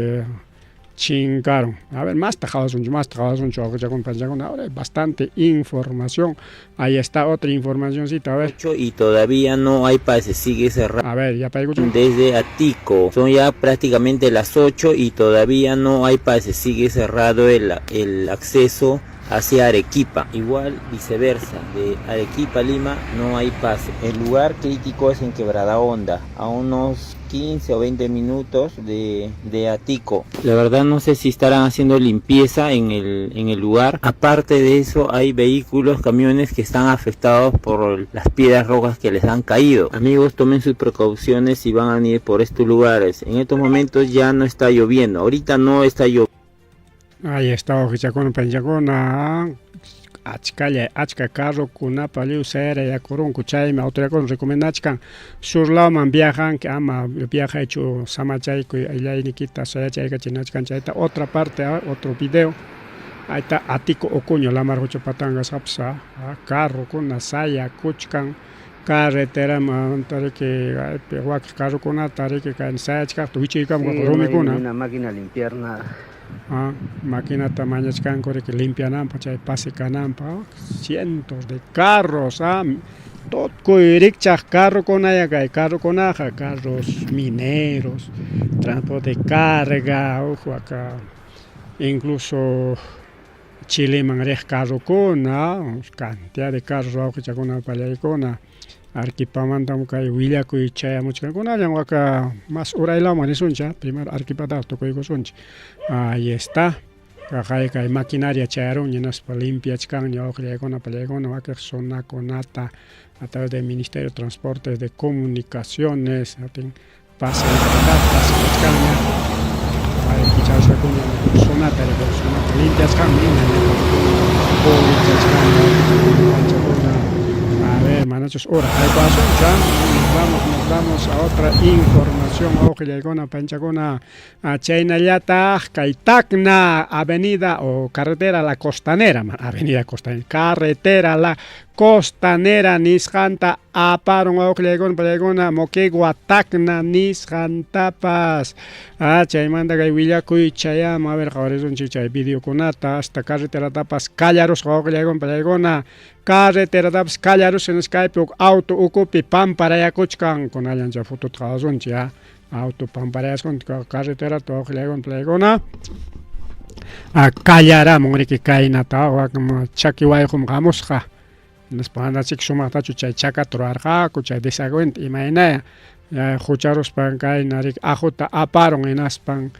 chinkarun. A ver, masta qhawasunchik, masta qhawasunchik wawqichakuna panchakuna. Ahora hay bastante información. Ahí está otra informacioncita, a ver. Y todavía no hay pase, sigue cerrado. A ver, ya paykuchun. Desde Atico, son ya prácticamente las 8 y todavía no hay pase, sigue cerrado el acceso hacia Arequipa. Igual viceversa, de Arequipa a Lima no hay pase. El lugar crítico es en Quebrada Honda, a unos 15 o 20 minutos de Atico. La verdad no sé si estarán haciendo limpieza en el lugar. Aparte de eso, hay vehículos, camiones que están afectados por las piedras rojas que les han caído. Amigos, tomen sus precauciones si van a ir por estos lugares. En estos momentos ya no está lloviendo. Ahorita no está lloviendo. Ahí está, wawqichakuna panchakuna, achkalla achka carrokunapa lliw sayarayakurunku, chaymi autoridadkuna recomendachkan sur lawman viajanki ama viajaychu samachaykuy ayllaynikita sayachaykachinachkan chayta otra parte, otro video. Ahí está Atico Ocuño, lamar qucha patanqasqapas, carrokuna sayakuchkan carreteraman riki wakin carrokunata riki kay sayachkaqta wichiykamun Sí, no hay rumikuna. ni una máquina limpiar nada. Maquinata mañachkanku riki limpiananpaq chay pase kananpaq, cientos de carros, tukuy rikchaq carrokunaya kay carrokunaqa, carros mineros, transporte de carga, huk waka incluso Chileman riq carrokuna, cantidad de carros wawqichakuna pallaykuna, Arequipamantam kay willakuy chayamuchkankunallan waka mas uraylawman risunchik, primero Arequipataqa tukuykusunchik. Ahí está, kay kay maquinaria chayarunña hinaspa limpiachkanña wawqillaykuna pallaykuna wakiq zonakunata a través del Ministerio de Transportes de Comunicaciones, atin pase pasachkanña, ay kichasqakuña zonata zonata limpiachkanmi purichachkanña panchakuna. A ver, manachus hora haypasunchik, nos vamos a otra información, wawqillaykuna panchakuna, chaynallataq kay Tacna avenida o carretera La Costanera, avenida Costanera, carretera La Costanera nisqanta aparun wawqillaykuna pallaykuna Moquegua Tacna nisqantapas. Chaymanta kay willakuy chayamun, a ver qhawarisunchik chay videokunata, hasta carreteratapas kallarusqa wawqillaykuna pallaykuna, carreteratapas kallarusqa nisqa kaypi huk auto ukupi pamparayakuchkan, kunallan chay fotota qhawasunchik, auto pamparayasqanta carreterata wawqillaykuna pallaykuna. Kallaramun riki kaynata wakin chaki wayqum hamusqa, hinaspa manachik sumaqtachu chay chakata rurarqaku chay desagüenta imaynaya hucharuspan kayna riki aquta aparun hinaspan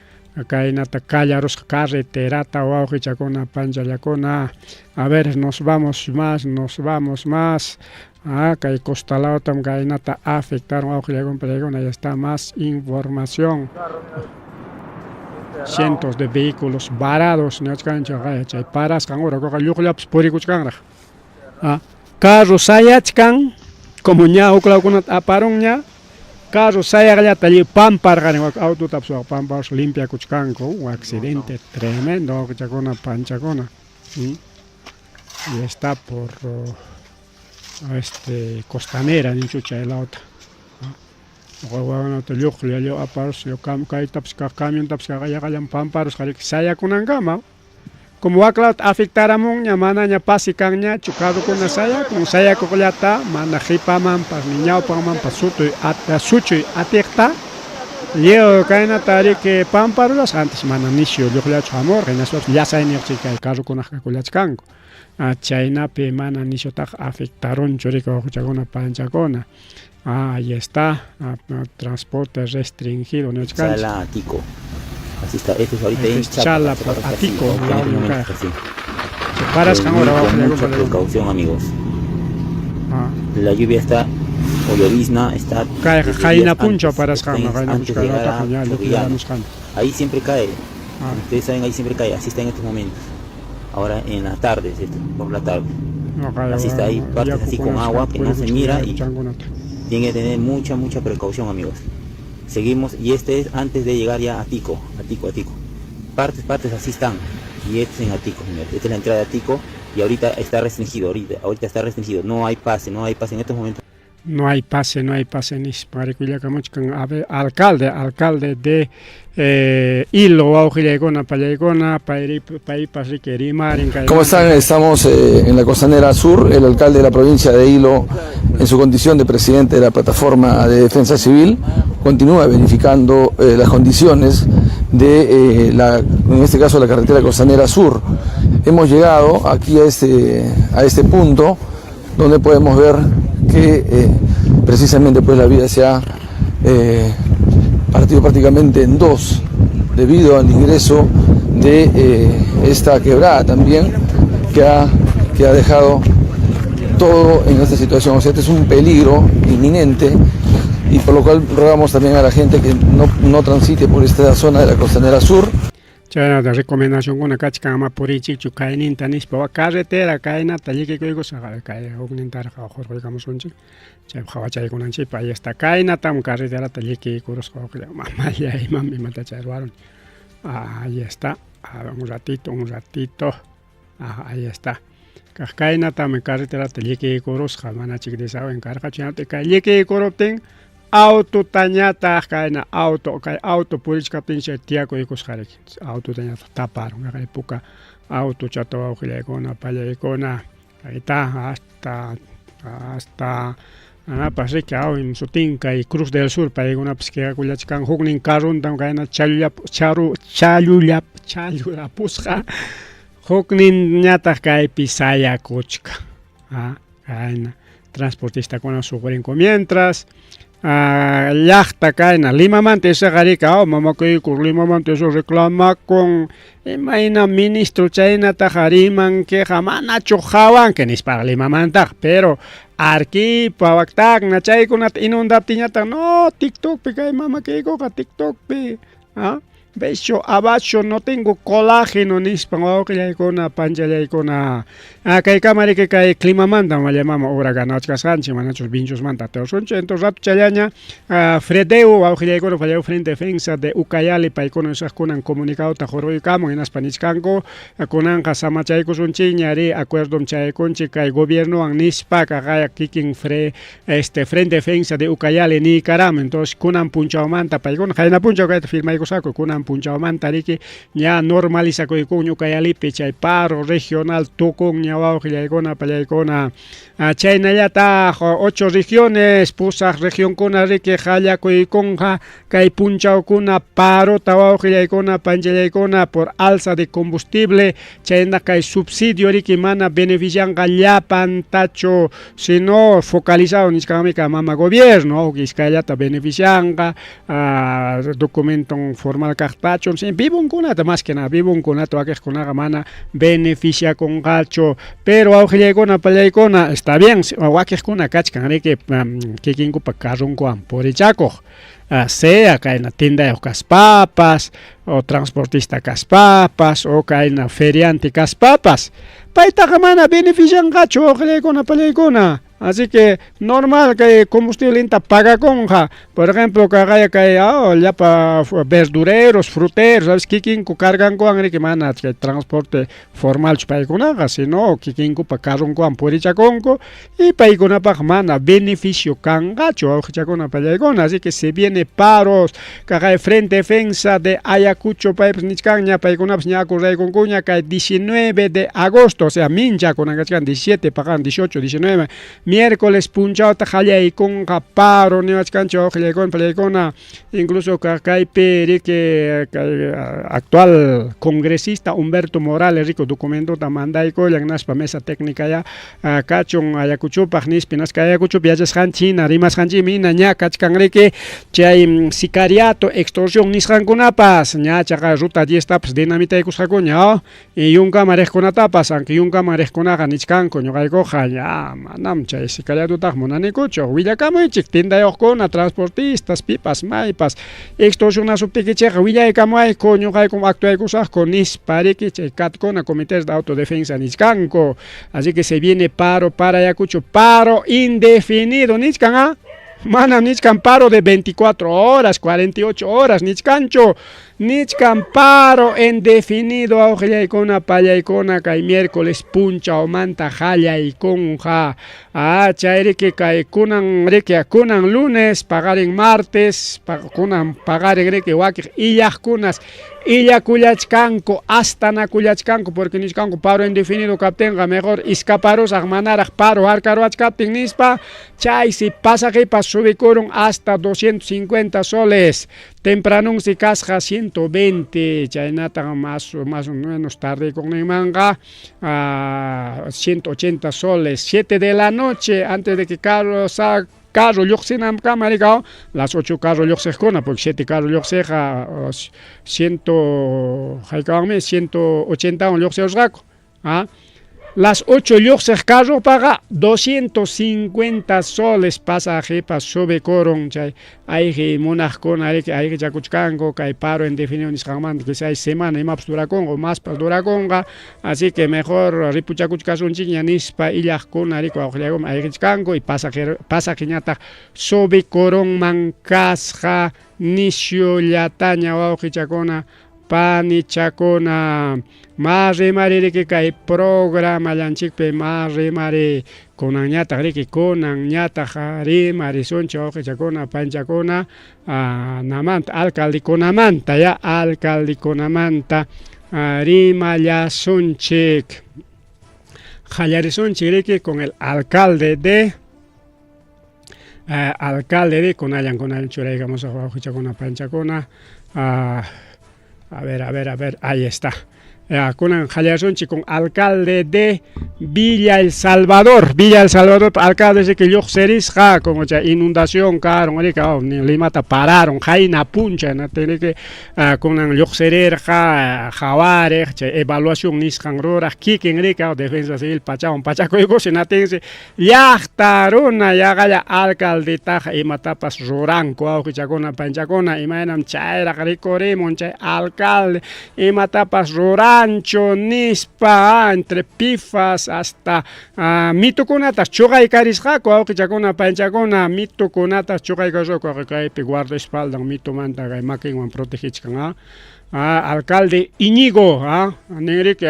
kaynata kallarusqa carreterata wawqichakuna panchallakuna. A ver, nos vamos más, nos vamos más. Kay costalawtam kaynata afectaron wawqillaykuna pallaykuna, ya está más información. Cientos de vehículos varados niwachkanchik, chay parasqan hora kuqa lluqllapas purikuchkanraq. Carro sayachkan, como ña huklawkunata aparunña, carro sayaqllata lliw pamparqani, autotapas pamparuspa limpiakuchkanku, un accidente tremendo wawqichakuna panchakuna. Y está por Costanera ninchu chay lawta. Wawakunata lluqlla lliw aparuspa kaytapas camiontapas yaqallan pamparusqa riki sayakunankama. Como waklawta afectaramunña manaña pase kanñachu carrokuna sayakun, sayakuqllata mana qipamanpas ni ñawpanmanpas suchuy atiqta lliw kaynata riki pamparurasqa, antes mana nisyu lluqllachu hamurqa hinaspapas llasayniyuq kay carrokunaqa kakullachkanku. Chaynapi mana nisyutaqa afectarunchu riki wawqichakuna panchakuna. Ahí está, transporte restringido niwachkanchik. Chala Atico. Así está, esto es ahorita Este en es Chala por Chapa, así, Atico, en este la momento única. así. Parasqan hora Con mucha precaución, amigos. La lluvia está, o llovizna está Kayqa desde qayna días punchaw antes, parasqanmi, está qayna antes punchaw de llegar a ña Chorrillano. lluqllaramusqan. Ahí siempre cae. Ustedes saben, ahí siempre cae, así está en estos momentos. Ahora en las tardes, esto, por la tarde. Así está ahí, partes así con agua que no se mira y tienen que tener mucha, mucha precaución, amigos. Seguimos, y este es antes de llegar ya a Atico, Atico, Atico. Partes, partes así están. Y este es en Atico, señores. Esta es la entrada de Atico y ahorita está restringido, ahorita está restringido. No hay pase, no hay pase en estos momentos. No hay pase, no hay pase nispa rikuyllakamuchkan. A ver, alcalde de Ilo, wawqillaykuna pallaykuna, paypas riki rimarin kay ¿Cómo están? Estamos en la Costanera Sur. El alcalde de la provincia de Ilo, en su condición de presidente de la Plataforma de Defensa Civil, continúa verificando las condiciones de, en este caso, la carretera Costanera Sur. Hemos Hemos llegado aquí a este punto donde podemos ver que precisamente pues la vía se ha partido prácticamente en dos debido al ingreso de esta quebrada también que ha dejado todo en esta situación. O sea, este es un peligro inminente y por lo cual rogamos también a la gente que no, no transite por esta zona de la costanera sur. Chaynata recomendacionkuna kachkan ama puriychikchu kayninta nispa wa carretera kaynata llikikuykusqa kay huknintaraq hurquykamusunchik chay qhawachaykunanchikpaq. Ahí está, kaynatam carreterata llikiykurusqa. Mamalla, imam imata chay ruwarun. Ahí está. A ver, un ratito, un ratito. Ah, ahí está. Kaq kaynatam carreterata llikiykurusqa, manachik desagüen karqachu. Chaynata kay llikiykuruptin autotañataq kayna auto kay auto purichkaptin chay tiyakuykusqariki autotañataq taparun. Kay puka auto chata, wawqillaykuna, pallaykuna, kayta hasta anapas riki awin sutin kay Cruz del Sur paykunapas quejakullachkan huknin carruntam kayna challullap charu challullap challurapusqa, hukninñataq kaypi sayakuchkan. Ah, kayna transportistakuna sufrinku mientras llaqta kayna Limamanta isaqarika mamakuyku Limamanta eso reclamakun imayna ministro chaynataqa rimankiqa manachu qawanki nispaqa Limamantaqa, pero Arequipa, Tacna chaykunata inundaptinñataq no TikTokpi kay mamakuykuqa TikTokpi, ah, beso abacho, no tengo colágeno nispan, wawqillaykuna, panchallaykuna. Ah, kaykama riki kay climamanta mama hora ganachkasqanchik manachus vinchusmanta atawsunchik. Entonces rato challaña Fredeu, wawqillaykuna, Falleu Frente Defensa de Ucayali, paykuna usaqkunan comunicadota hurquykamun hinaspa nichkanku kunanqa samachaykusunchikña ari acuerdom chaykunchik kay gobiernowan nispa kaqaya kikin Frente Defensa de Ucayali niykaramun. Entonces kunan punchawmanta paykuna qayna punchaw kayta firmaykusqaku, kunan punchawmanta riki ña normalizakuykunña Ucayalipi chay paro regional tukunña, wawqillaykuna, pallaykuna. Chaynallataq ocho regiones, pusaq regionkuna riki qallakuykunqa kay punchawkuna parota, wawqillaykuna, panchallaykuna, por alza de combustible. Chayna kay subsidio riki mana beneficianqa llapantachu, sino focalizado nichkanmi mama gobierno iskayllata beneficianqa documento formal kaqtachu vivonkunata, más que nada vivonkunata, wakiqkunaqa mana beneficiakunqachu. Pero wawqillaykuna, pallaykuna, está bien, wakiqkuna kachkan riki kikinkupa carronkuwan purichakuq, sea kayna tindayuq kaspapas o transportista kaspapas o kayna feriante kaspapas, paytaqa mana beneficianqachu, wawqillaykuna, pallaykuna. Así que normal kay combustible pagakunqa. Por ejemplo, kaqaya kay llapa verdureros, fruteros, sabes, kikinku cargankuwan riki, mana chay transporte formalchu paykunaqa, sino kikinkupa carronkuwan purichakunku y paykunapaq mana beneficio kanqachu, wawqichakuna, pallaykuna. Así que se viene paros. Kaqay Frente Defensa de Ayacucho paypas nichkanña, paykunapas ña acordaykunkuña kay 19 de agosto, o sea, mincha kunan kachkan 17, paqan 18, 19, miércoles punchawta qallaykunqa paro niwachkanchik, wawqillaykuna, pallaykuna. Incluso kaypi riki kay actual congresista Humberto Morales rico documentota mandaykullan naspa mesa técnica ya kachun Ayacuchupaq nispa. Nasqa Ayacuchupi yachasqanchik hina, rimasqanchikmi hina ña kachkan riki chay sicariato, extorsión nisqankunapas, ña chaqa ruta 10 tapas dinamitaykusqakuña y yunkaman riqkunatapas, aunque yunkaman riqkunaqa nichkanku ñuqaykuqa ña manam chay sicariatotaq munanikuchu, willakamuychik tindayuqkuna, transportistas, pipas maypas extorsionasuptikichikqa willaykamuwayku, ñuqaykum actuaykusaqku nispa riki chay katkuna, comités de autodefensa nichkanku. Así que se viene paro para Ayacucho, paro indefinido nichkan, ¿ah? Manam nichkan paro de 24 horas, 48 horas, nichkanchu. Nichkan paro indefinido, wawqillaykuna, pallaykuna, kay miércoles punchawmanta qallaykunqa. Ah, chayriki kay kunan riki kunan lunes, paqarin martes, kunan paqarin riki wakiq illaqkunas illakullachkanku, astanakullachkanku, porque nichkanku paro indefinido kaptinqa mejor escaparusaq manaraq paro harkaruwachkaptin nispa. Chaysi pasaqipas subikurun hasta 250 soles. Tempranonsi kasqa 120 chaynataq más más o menos tardeykuqninmanqa 180 soles. 7 de la noche antes de que carro sa carro lluqsinankama rikaw las 8 carro lluqsiqkuna porque 7 carro lluqsiqqa ciento haykawanmi 180wan lluqsirusqaku. ¿Ah? Las 8 lluqsiq carropaqa 250 soles pasajepa subikurun chay ayqi munaqkuna riki ayqichakuchkanku kay paro indefinido nisqanmanta quizás semana imapas durakunqa o maspas durakunqa así que mejor ripuchakuchkasunchikña nispa illaqkuna riki wawqillaykuman ayqichkanku y pasajero pasajeñataq subikurunman kasqa nisyullataña wawqichakuna Panichakuna, ma rimari riki kay programallanchikpi ma rimari kunanñataq riki kunanñataq rimarisunchik wawqichakuna panchakuna namanta alcaldekunamanta ya alcaldekunamanta rimallasunchik. Qallarisunchik riki con el alcalde de alcalde de kunallan kunallan churaykamusaq wawqichakuna panchakuna a ver, a ver, a ver, ahí está. Kunan qallarisunchik con alcalde de Villa El Salvador. Villa El Salvador, alcalde riki lluqsirisqa como chay inundación karon riki Limata pararon qayna puncha riki kunan lluqsirirqa qhawariq chay evaluación nisqan ruraq kikin riki defensa civil pachawan pachakuykusi natinsi llaqta runa yaqalla alcaldetaqa imatapas ruranku wawqichakuna panchakuna imaynam chayraq rikurimun chay alcalde imatapas ruranchu nispa entre pifas hasta mitukunatas chuqaykarisqaku wawqichakuna panchakuna mitukunatas chuqaykarisqaku kaypi guardaespaldan mitumanta kay makinwan protegichkan alcalde Iñigo ninriki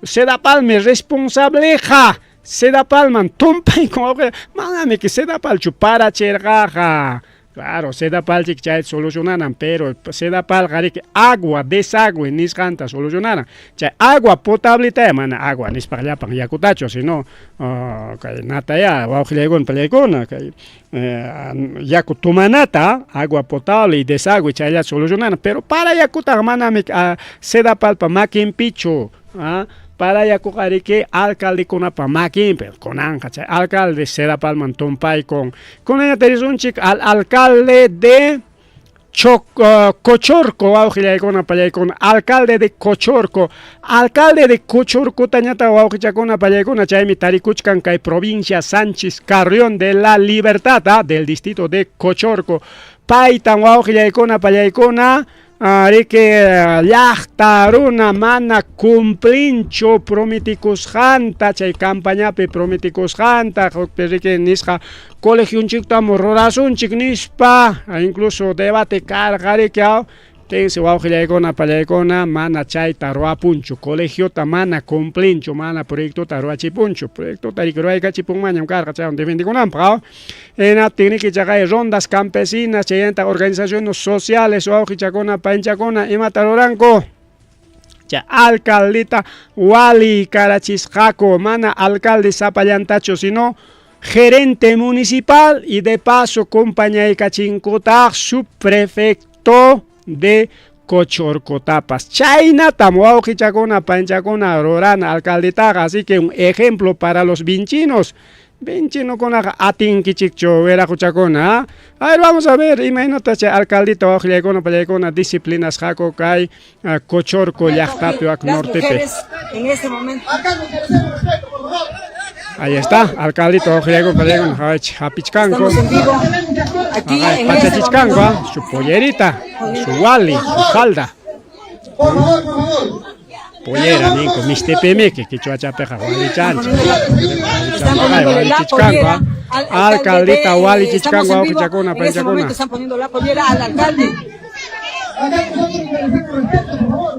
Sedapalmi responsableqa Sedapalman tumpaykun wawqi manami Sedapalchu parachirqaqa claro Sedapalchik chayta solucionanan pero Sedapalqa riki agua desagüe nisqanta solucionanan chay agua potabletaya mana agua nispaqa llapan yakutachu sino kay nataya wawqillaykuna pallaykuna kay yaku tomanata agua potable y desagüe chayllata solucionanan pero para yakutaqa manami Sedapalpa makinpichu para yakuqa riki alcaldekunapa makinpi kunanqa chay alcalde Sedapalman tumpaykun kunanñata risunchik al alcalde de Cochorco wawqillaykuna pallaykuna alcalde de Cochorco alcalde de Cochorcotañataq wawqichakuna pallaykuna chaymi tarikuchkan kay provincia Sánchez Carrión de la Libertad del distrito de Cochorco paytan wawqillaykuna pallaykuna riki llaqta runa mana cumplinchu prometikusqanta chay campañapi prometikusqanta hukpi riki nisqa colegionchiktam rurasunchik nispa incluso debate karqa riki tensi wawqillaykuna pallaykuna mana chayta ruwapunchu colegiota mana cumplinchu mana proyectota ruwachipunchu proyectota riki ruwaykachipunmanñam karqa chaywan defendikunanpaq hinaptin riki chaqay rondas campesinas chaymanta organizaciones sociales wawqichakuna panchakuna imata ruranku chay alcaldeta walikarachisqaku mana alcalde sapallantachu sino gerente municipal y de paso compañaykachinkutaq subprefecto de Cochorcotapas. Chaynatam wawqichakuna panchakuna rurana alcaldetaqa, así que un ejemplo para los vinchinos. Vinchinokunaqa atinkichikchu wiraquchakuna. A ver, vamos a ver, imaynata chay alcaldita wawqillaykuna pallaykuna disciplinasqaku kay Cochorco llaqtapi wak nortepi. En este momento. Ahí está, alcaldito wawqillaykuna pallaykuna hapichkanku. Estamos en vivo. Aquí en este Pachachichkanku, su pollerita, su wali, su falda. Por favor, por favor. Pollera ninku mistipimiki qichwachapiqa walichanchik. Están poniéndole la pollera al Alcaldita alcalde de, walichichkanku estamos en vivo. wawqichakuna En este panchakuna. momento están poniendo la pollera al alcalde.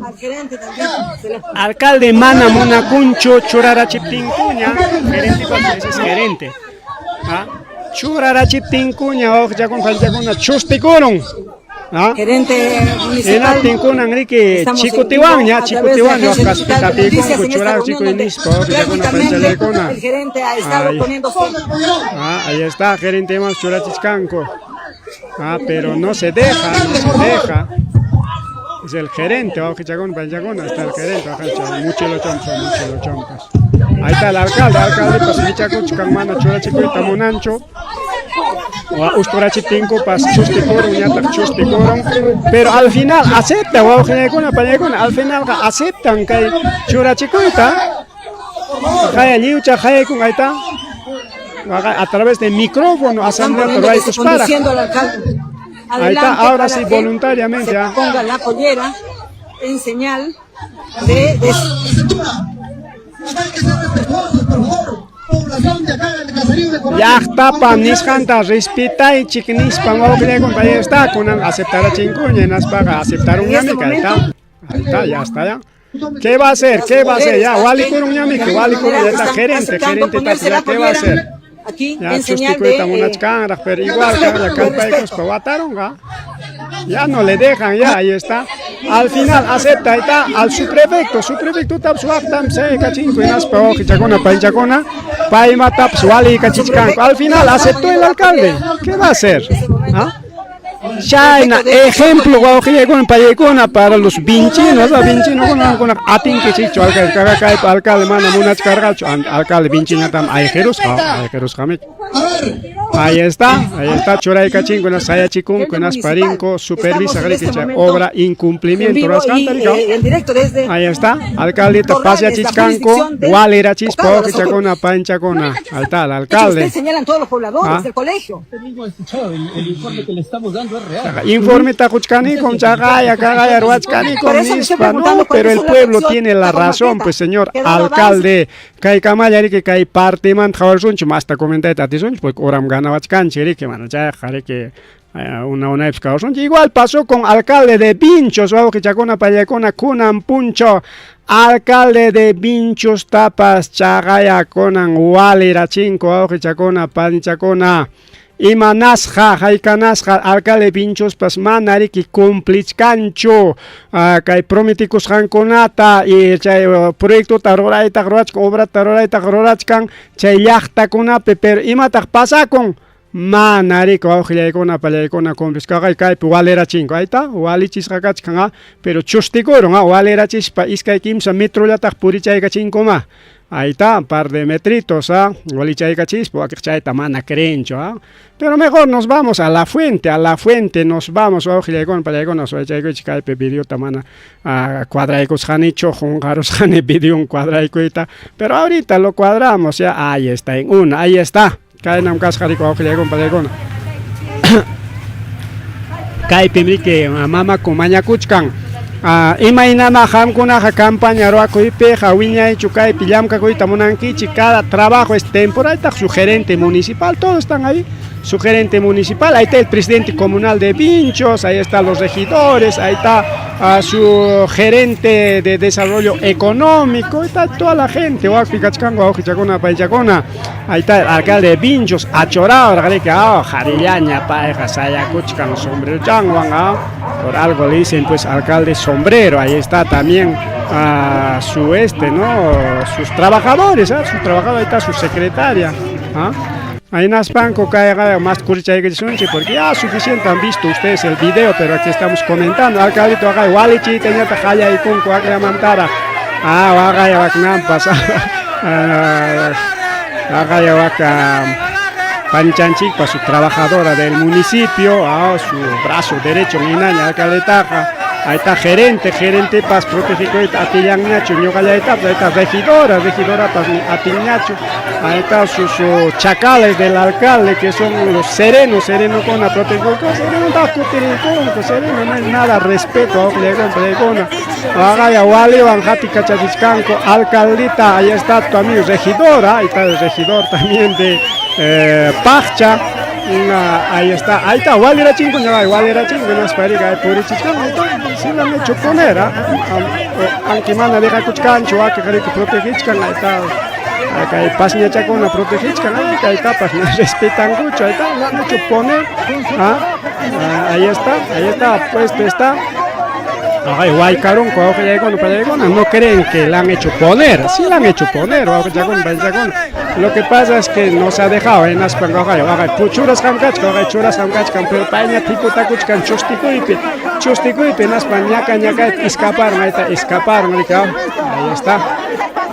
Al gerente también. Se la- Alcalde mana munakunchu churarachiptinkuña, gerente ese es gerente. Churarachiptinkuña wawqichakuna panchakuna chuspikurun. Gerente municipal. Hinaptinkunan riki Estamos en chikutiwanña, vivo a través de chikutiwan Agencia Digital de Noticias kaspita en esta churarachiku reunión donde nispa wawqichakuna prácticamente panchalaykuna. el gerente ha estado Ahí. poniéndose Ahí está, gerente más churachichkanku. Ah, pero no se deja, no se deja. Es el gerente, wawqichakuna, panichakuna, está el gerente, wawqicha, muchilo chompas, muchilo chompas. Ahí está el alcalde, alcalde, pues michakuchkan mana churachikuyta munanchu. Usturachiptinkupas chustikurun, ñataq chustikurun, pero al final acepta, wawqiñaykuna, paniykuna, al finalqa aceptan kay churachikuyta. Qaya lliwcha qayaykun, ahí está. A través de micrófono, asamblea ruraykuspara. Ahí está, ahora sí, voluntariamente. Se ponga la pollera en señal de... Llaqtapa nisqanta respetaychik nispan wawqillaykuna, ahí está, kunan aceptarachinkuña, hinaspaqa aceptarunñami, ahí está. Ahí está, ya está, ya. ¿Qué va a hacer? ¿Qué va a hacer? Ya, walikurunñamiki, walikurun, ya está gerente, gerente, ya, ¿qué va a hacer? Aquí Ya en señal chustikuyta de munachkanraq, pero igual ya kallpaykuspa wataronqa. Ya no le dejan, ya, ahí está. Al final acepta, ahí está, al subprefecto, subprefecto taps waqtam saykachinko hinaspa wawqichakuna, panichakuna, paymatapas waliykachichkanku. Al final aceptó el alcalde. ¿Qué va a hacer? ¿Ah? Chayna ejemplo wawqillaykuna, payaykuna para los vinchinos, vinchinokuna atinkichikchu alcalde, kaypa alcalde mana munachkarqachu, alcalde vinchinatam ayqirusqa, ayqirusqamiki. Ahí está churaykachinko, sayachikunku, hinaspa supervisa chay obra incumplimiento ruwasqanta, en directo desde ahí está, alcaldita pasyachichkanku, walirachispa wawqichakuna, panichakuna, ahí está el alcalde. Ustedes señalan todos los pobladores del colegio. El informe que le estamos dando es real. Informe tajuchkanikum, chaqaya, kaqaya, ruwachkanikum, nispa, no, pero el pueblo tiene la razón, pues señor alcalde, kay kamalla riki kay partimanta qhawarsunchik, masta comentayta atisunchik, porque horam ganawachkanchik riki, mana chayqa riki una unaypis kawsunchik. Igual pasó con alcalde de Vinchos, wawqichakuna, pallaykuna, kunan puncho, alcalde de Vinchos tapas chaqaya kunan walirachinko, wawqichakuna, panichakuna. Imanasqa, haykanasqa, alcalde Vinchospas mana riki cumplichkanchu kay prometikusqankunata y chay proyectota ruraytaq rurachkan, obrata ruraytaq rurachkan chay llaqtakunapi, pero imataq pasakun? Mana riki wawqillaykuna, pallaykuna cumplishkaqa kaypi walirachinko, ahí está, walichisqa kachkan, pero chustikurun, walirachispa iskay kimsa metrollataq purichaykachinkumá. Ahí está, un par de metritos, walichaykachispa, wakiq chayta mana creenchu, Pero mejor nos vamos a la fuente nos vamos, wawqillaykuna, pallaykuna, suwachaykuchik kaypi videota mana cuadraykusqanichu, qunqarusqani videon cuadraykuyta, pero ahorita lo cuadramos, ya, ahí está, en una, ahí está. Kaynam kasqa riki wawqillaykuna, pallaykuna. Kaypim riki mamaku mañakuchkan. Imaynama qamkunaqa campaña ruwakuypiqa wiñaychu kaypi llamkakuyta munankichik, cada trabajo es temporal, su gerente municipal, todos están ahí, su gerente municipal, ahí está el presidente comunal de Vinchos, ahí están los regidores, ahí está su gerente de desarrollo económico, ahí está toda la gente, wakpi kachkanku, wawqichakuna, paychakuna, ahí está el alcalde de Vinchos, achorado, jarillaña, payqa, sayakuchkan, sombrerochanwan, por algo le dicen pues alcalde sombrero, ahí está también su ¿no? Sus trabajadores, su trabajador, ahí está su secretaria, Ahí naspanco kayqa más kurichaykichisunchik, porque ya suficiente han visto ustedes el video, pero aquí estamos comentando. Alcaldito acá walichita ñataq qallaykunku akllamantaraq. Waqaya waknampas. Waqaya waka panichanchikpa su trabajadora del municipio, su brazo derecho ninaña alcaldetaqa. Ahí está gerente, gerente pas protegikuyta atillanñachu ñuqallaytapas, ahí está regidora, regidora pas atillanñachu. Ahí está sus chacales del alcalde que son los serenos, sereno con la protegikuyta, sereno está kutiriykunku, sereno no hay nada respeto, paykuna. Waqaya waliwan hatikachachiskanku, alcaldita, ahí está tu amigo regidora, ahí está el regidor también de Paccha. Ahí está, walirachinko, walirachinko, hinaspa purichichkan, ahí está, sí lo han hecho poner, aunque mana dejakuchkanchu, waki protegichkan, ahí está, kay pasñachakuna protegichkan, kay tapas no respetankuchu, ahí está, lo han hecho poner, ahí está, puesto está. Ay, waykarunku wawqillaykuna pallaykuna no creen que la han hecho poner, sí la han hecho poner wawqichakuna pallachakuna. Lo que pasa es que no se ha dejado hinaspan waqay waqay churasqam kachkan waqay churasqam kachkan pero payña thikutakuchkan chustikuypi chustikuypi hinaspan ñaka ñakaypi escaparon ahí está escaparon riki ahí está.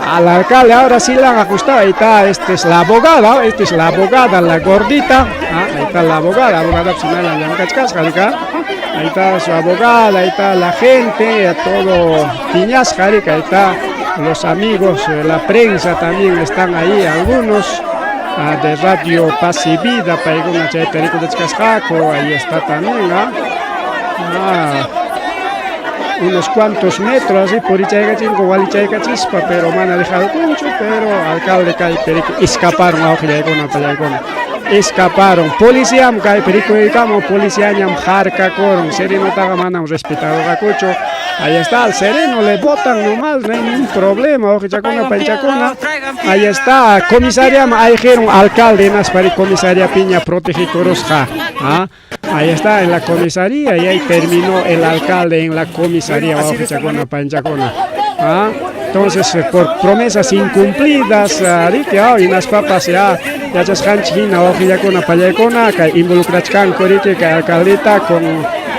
Al alcalde ahora sí la han ajustado, ahí está, esta es la abogada, esta es la abogada, la gordita, ah, ahí está la abogada, abogada pues llamkachkasqa riki ahí está su abogada, ahí está la gente, todo piñasqa riki, ahí está los amigos, la prensa también están ahí, algunos de Radio Paz y Vida, paykuna chayta rikuchkasqaku, ahí está también, ¿ah? Ah, unos cuantos metros así purichaykachinku walichaykachispa pero mana dejado kunchu pero alcalde kaypi riki escaparon wawqillaykuna pallaykuna escaparon policiam kaypi rikuykamun policiañam harkakurun serenotaqa manam respetarurqakuchu ahí está al sereno le botan nomás no hay ningún problema wawqichakuna paychakuna ahí está comisariaman ayqirun alcalde hinaspa comisaria piña protegikurusqa ¿ah? Ahí está en la comisaría y ahí terminó el alcalde en la comisaría wawqichakuna panchakuna. ¿Ah? Entonces, por promesas incumplidas, riki, hinaspapas ya yachasqanchik hina wawqillakuna pallaykuna kay involucrachkanku riki kay alcaldeta con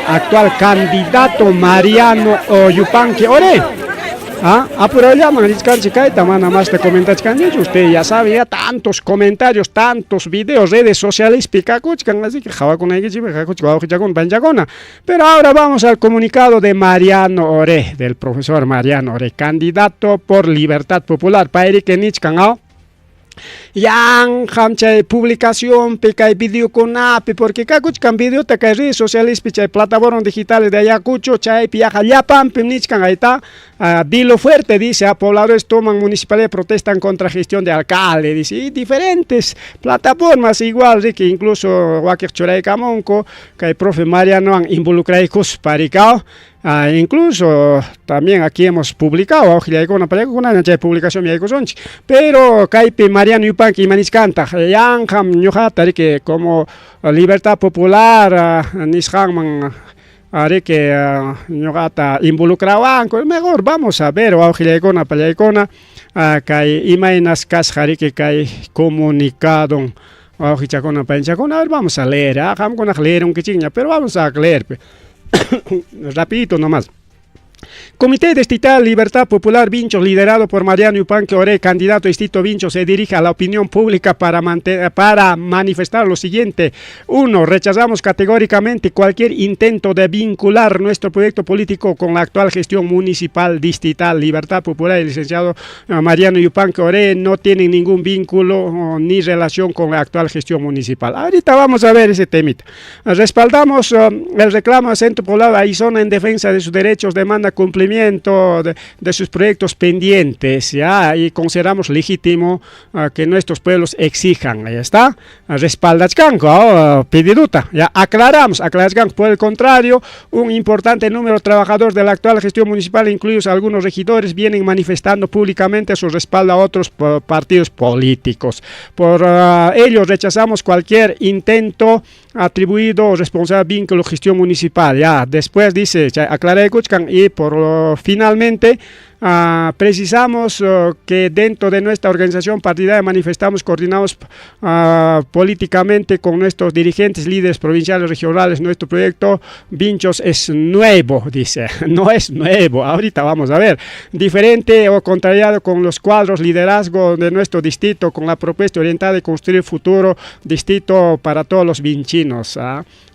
actual candidato Mariano Yupanqui Ore. ¿Ah? Apurayllaman richkanchik kayta mana masta comentachkanchichu usted ya sabe ya tantos comentarios tantos videos redes sociales kakuchkan así que qhawakunaykichikpi kakuchkan wawqichakuna panchakuna pero ahora vamos al comunicado de Mariano Ore del profesor Mariano Ore candidato por Libertad Popular payriki nichkan aw Yanqam chay publicacionpi kay videokunapi porque kakuchkan videota kay redes socialespi chay plataformas digitales de Ayacucho chaypi yaqa llapanpim nichkan ahí está dilo fuerte dice a pobladores toman municipalidad protestan contra gestión de alcalde dice y diferentes plataformas igual riki incluso wakiq churaykamunku kay profe Marianowan involucraykuspa rikaw. Ah, incluso también aquí hemos publicado wawqillaykuna pallaykuna chay publicación yaykusunchik pero kaypi Mariano Yupanqui ima nichkantaq yanqam ñuqata riki como Libertad Popular nisqanman riki ñuqata involucrawanku mejor vamos a ver wawqillaykuna pallaykuna kay imaynas kasqa riki kay comunicado wawqichakuna paynchakuna a ver vamos a leer qamkunaqa leerunkichikña pero vamos a leer rapidito nomás. Comité Distrital Libertad Popular Vinchos, liderado por Mariano Yupanqui Ore, candidato distrito Vinchos, se dirige a la opinión pública para manifestar lo siguiente. 1. Rechazamos categóricamente cualquier intento de vincular nuestro proyecto político con la actual gestión municipal distrital. Libertad Popular y el licenciado Mariano Yupanqui Ore no tienen ningún vínculo ni relación con la actual gestión municipal. Ahorita vamos a ver ese temita. Respaldamos el reclamo del Centro Poblado Arizona en defensa de sus derechos, demanda cumplimiento de sus proyectos pendientes, ya, y consideramos legítimo que nuestros pueblos exijan. Ahí está, respaldachkanku, pediduta, ya aclaramos, aclarachkanku. Por el contrario, un importante número de trabajadores de la actual gestión municipal, incluidos algunos regidores, vienen manifestando públicamente su respaldo a otros partidos políticos. Por ello, rechazamos cualquier intento atribuido o responsable vínculo gestión municipal. Ya, después dice, aclaré y por finalmente precisamos que dentro de nuestra organización partidaria manifestamos, coordinamos políticamente con nuestros dirigentes, líderes provinciales, regionales. Nuestro proyecto Vinchos es nuevo, dice, no es nuevo, ahorita vamos a ver, diferente o contrariado con los cuadros, liderazgo de nuestro distrito, con la propuesta orientada de construir futuro distrito para todos los vinchinos.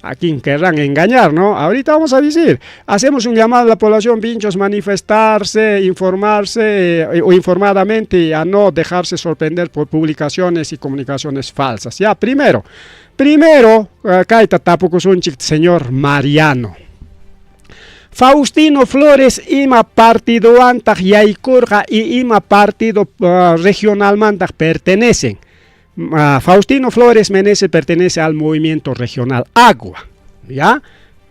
A quien querrán engañar, ¿no? Ahorita vamos a decir, hacemos un llamado a la población Vinchos manifestarse, informarse o informadamente y a no dejarse sorprender por publicaciones y comunicaciones falsas. Ya, primero, kayta tapukusunchik señor Mariano. Faustino Flores ima partidowantaq yaykurqa y ima partido regionalmantaq pertenecen. Faustino Flores Meneses pertenece al movimiento regional Agua, ¿ya?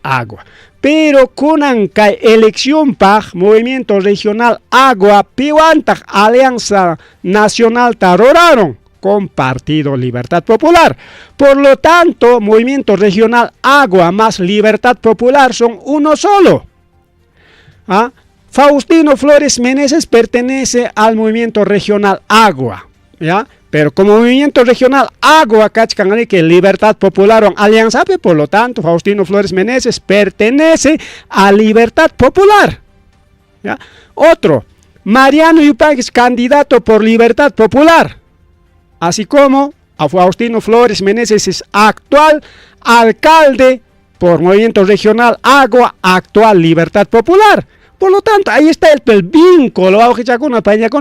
Agua. Pero kunan kay elección paq movimiento regional Agua piwantaq Alianza Nacional ruraron con Partido Libertad Popular. Por lo tanto, movimiento regional Agua más Libertad Popular son uno solo. ¿Ah? Faustino Flores Meneses pertenece al movimiento regional Agua, ¿ya? Pero como movimiento regional Agua kachkan que Libertad Popular o Alianza, por lo tanto, Faustino Flores Meneses pertenece a Libertad Popular. ¿Ya? Otro, Mariano Yupanqui es candidato por Libertad Popular, así como a Faustino Flores Meneses es actual alcalde por Movimiento Regional Agua, actual Libertad Popular. Por lo tanto, ahí está el vínculo,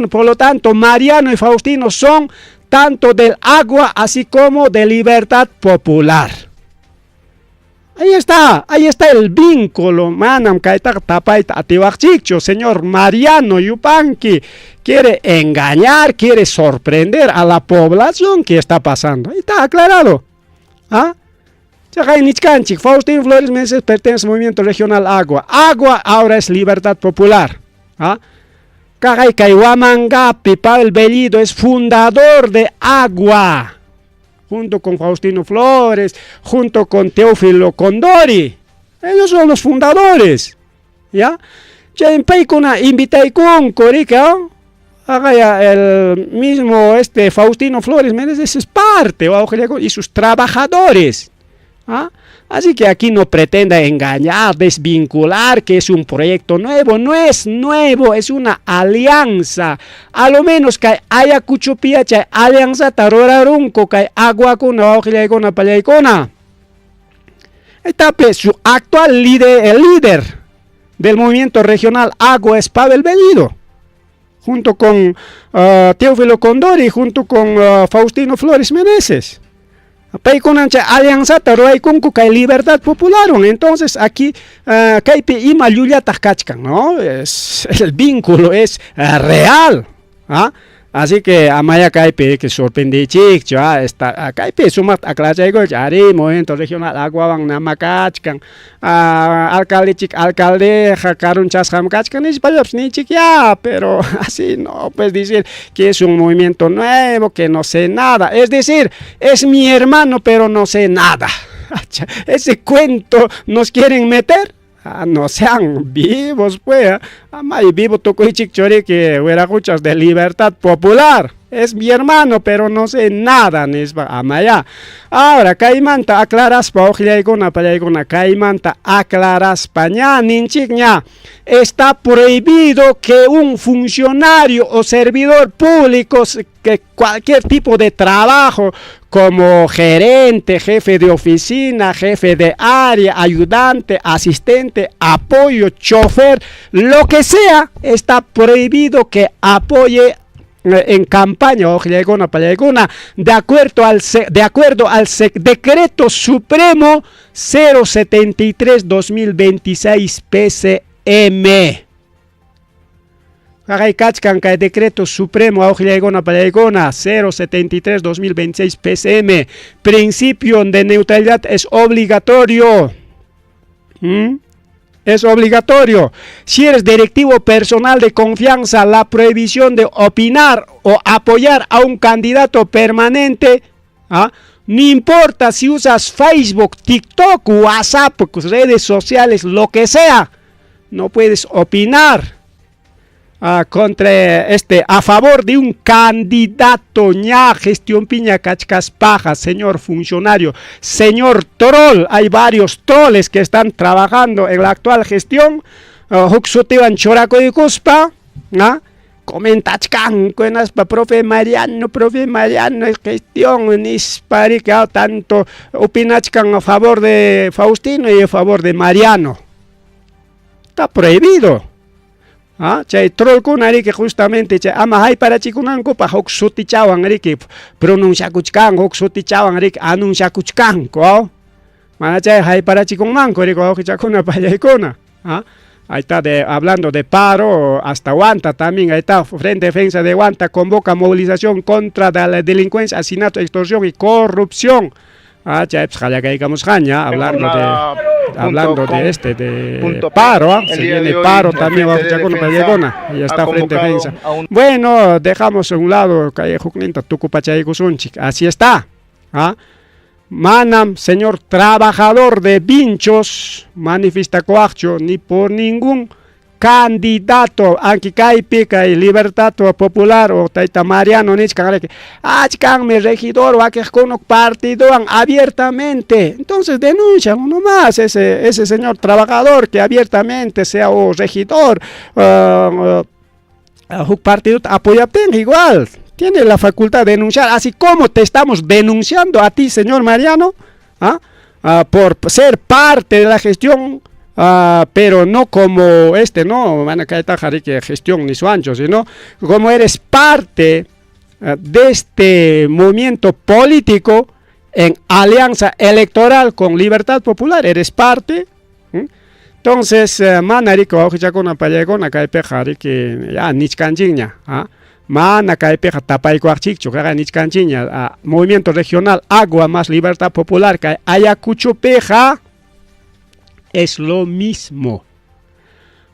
por lo tanto, Mariano y Faustino son tanto del agua así como de Libertad Popular. Ahí está el vínculo. Manam kaytaqa tapayta atiwaqchikchu, señor Mariano Yupanqui. Quiere engañar, quiere sorprender a la población que está pasando. Ahí está aclarado. ¿Ah? Chaqay nichkanchik, Faustino Flores Meneses pertenece al Movimiento Regional Agua. Agua ahora es Libertad Popular. ¿Ah? Kaqay kay Huamangapi, Pavel Bellido es fundador de Agua, junto con Faustino Flores, junto con Teófilo Condori. Ellos son los fundadores. ¿Ya? Chay paykuna invitaykunku, rika, haga el mismo este Faustino Flores Meneses es parte, y sus trabajadores. ¿Ah? Así que aquí no pretenda engañar, desvincular que es un proyecto nuevo. No es nuevo, es una alianza. A lo menos que Ayacucho chay alianza rurarunku kay aguakuna, wawqillaykuna, pallaykuna. Está su actual líder, el líder del movimiento regional Agua es Pavel Bellido, junto con Teófilo Condori, junto con Faustino Flores Meneses. Paykuna chay alianzata ruraykunku kay Libertad Popular. Entonces aquí kaypi ima llullataq kachkan, ¿no? Es, el vínculo es real. ¿Ah? Así que amaya kaypi que sorprendichikchu, ¿ah? Esta kaypi sumaq aklachaykuch ari movimiento regional aguawan namakachkan, alcalde chik alcaldeja karunchasqam kachkan nispallapas nichik ya, pero así no puedes decir que es un movimiento nuevo, que no sé nada. Es decir, es mi hermano, pero no sé nada. Ese cuento nos quieren meter. Ah, no sean vivos, pues. Amay vivo tukuychik churiki wiraquchas de Libertad Popular. Es mi hermano, pero no sé nada, nispa amaya. Ahora, kaymanta aclaraspa, wawqillaykuna, pallaykuna, kaymanta aclaraspa, ña ninchik ña. Está prohibido que un funcionario o servidor público, que cualquier tipo de trabajo, como gerente, jefe de oficina, jefe de área, ayudante, asistente, apoyo, chofer, lo que sea, está prohibido que apoye en campaña, wawqillaykuna, pallaykuna, de acuerdo al decreto supremo 073-2026 PCM. Kaqay kachkan kay decreto supremo, wawqillaykuna, pallaykuna, 073-2026 PCM. Principio de neutralidad es obligatorio. Es obligatorio. Si eres directivo personal de confianza, la prohibición de opinar o apoyar a un candidato permanente, ¿ah? No importa si usas Facebook, TikTok, WhatsApp, redes sociales, lo que sea, no puedes opinar contra este, a favor de un candidato. Ña gestión piña kachkaspaqa, señor funcionario, señor troll. Hay varios troles que están trabajando en la actual gestión. Huk sutiwan churakuykuspa, ¿ah? Comentachkanku hinaspa profe Mariano, profe Mariano es gestión nispa riki, tanto opinachkan a favor de Faustino y a favor de Mariano. Está prohibido. ¿Ah? Chay trollkuna riki justamente chay ama hayparachikunankupaq huk sutichawan riki pronunciakuchkanku, huk sutichawan riki anunciakuchkanku, ¿oh? Mana chay hayparachikunmanku riki wawqichakuna pallaykuna. ¿Ah? Ahí está, hablando de paro, hasta Huanta también, ahí está, Frente Defensa de Huanta convoca movilización contra la delincuencia, asesinato, extorsión y corrupción. Ah, chaypas qallakaykamusqaña, hablando de este, de paro, ¿ah? Se viene paro también, wawqichakuna, pallaykuna, ahí está Frente Defensa. Bueno, dejamos a un lado, kay hukninta tukupachaykusunchik, así está. ¿Ah? Manam, señor trabajador de Vinchos, manifiesta coacho, ni por ningún candidato. candidato anki kaypi kay Libertad Popular o tayta Mariano nichkan riki achkanmi regidor wakiqkuna partidowan abiertamente. Entonces denuncian nomás ese, ese señor trabajador que abiertamente sea o regidor huk partidota apoyaptinqa igual tiene la facultad de denunciar, así como te estamos denunciando a ti, señor Mariano, ¿ah? Por ser parte de la gestión, pero no como este, no, van a caer que gestión ni su ancho, sino como eres parte de este movimiento político en alianza electoral con Libertad Popular, eres parte. Entonces, mana riki wawqichakuna pallaykuna kaypiqa riki ya nichkanchikña, mana kaypiqa tapaykuwaqchikchu, kayqa nichkanchikña, Movimiento Regional Agua más Libertad Popular kay Ayacuchopiqa es lo mismo.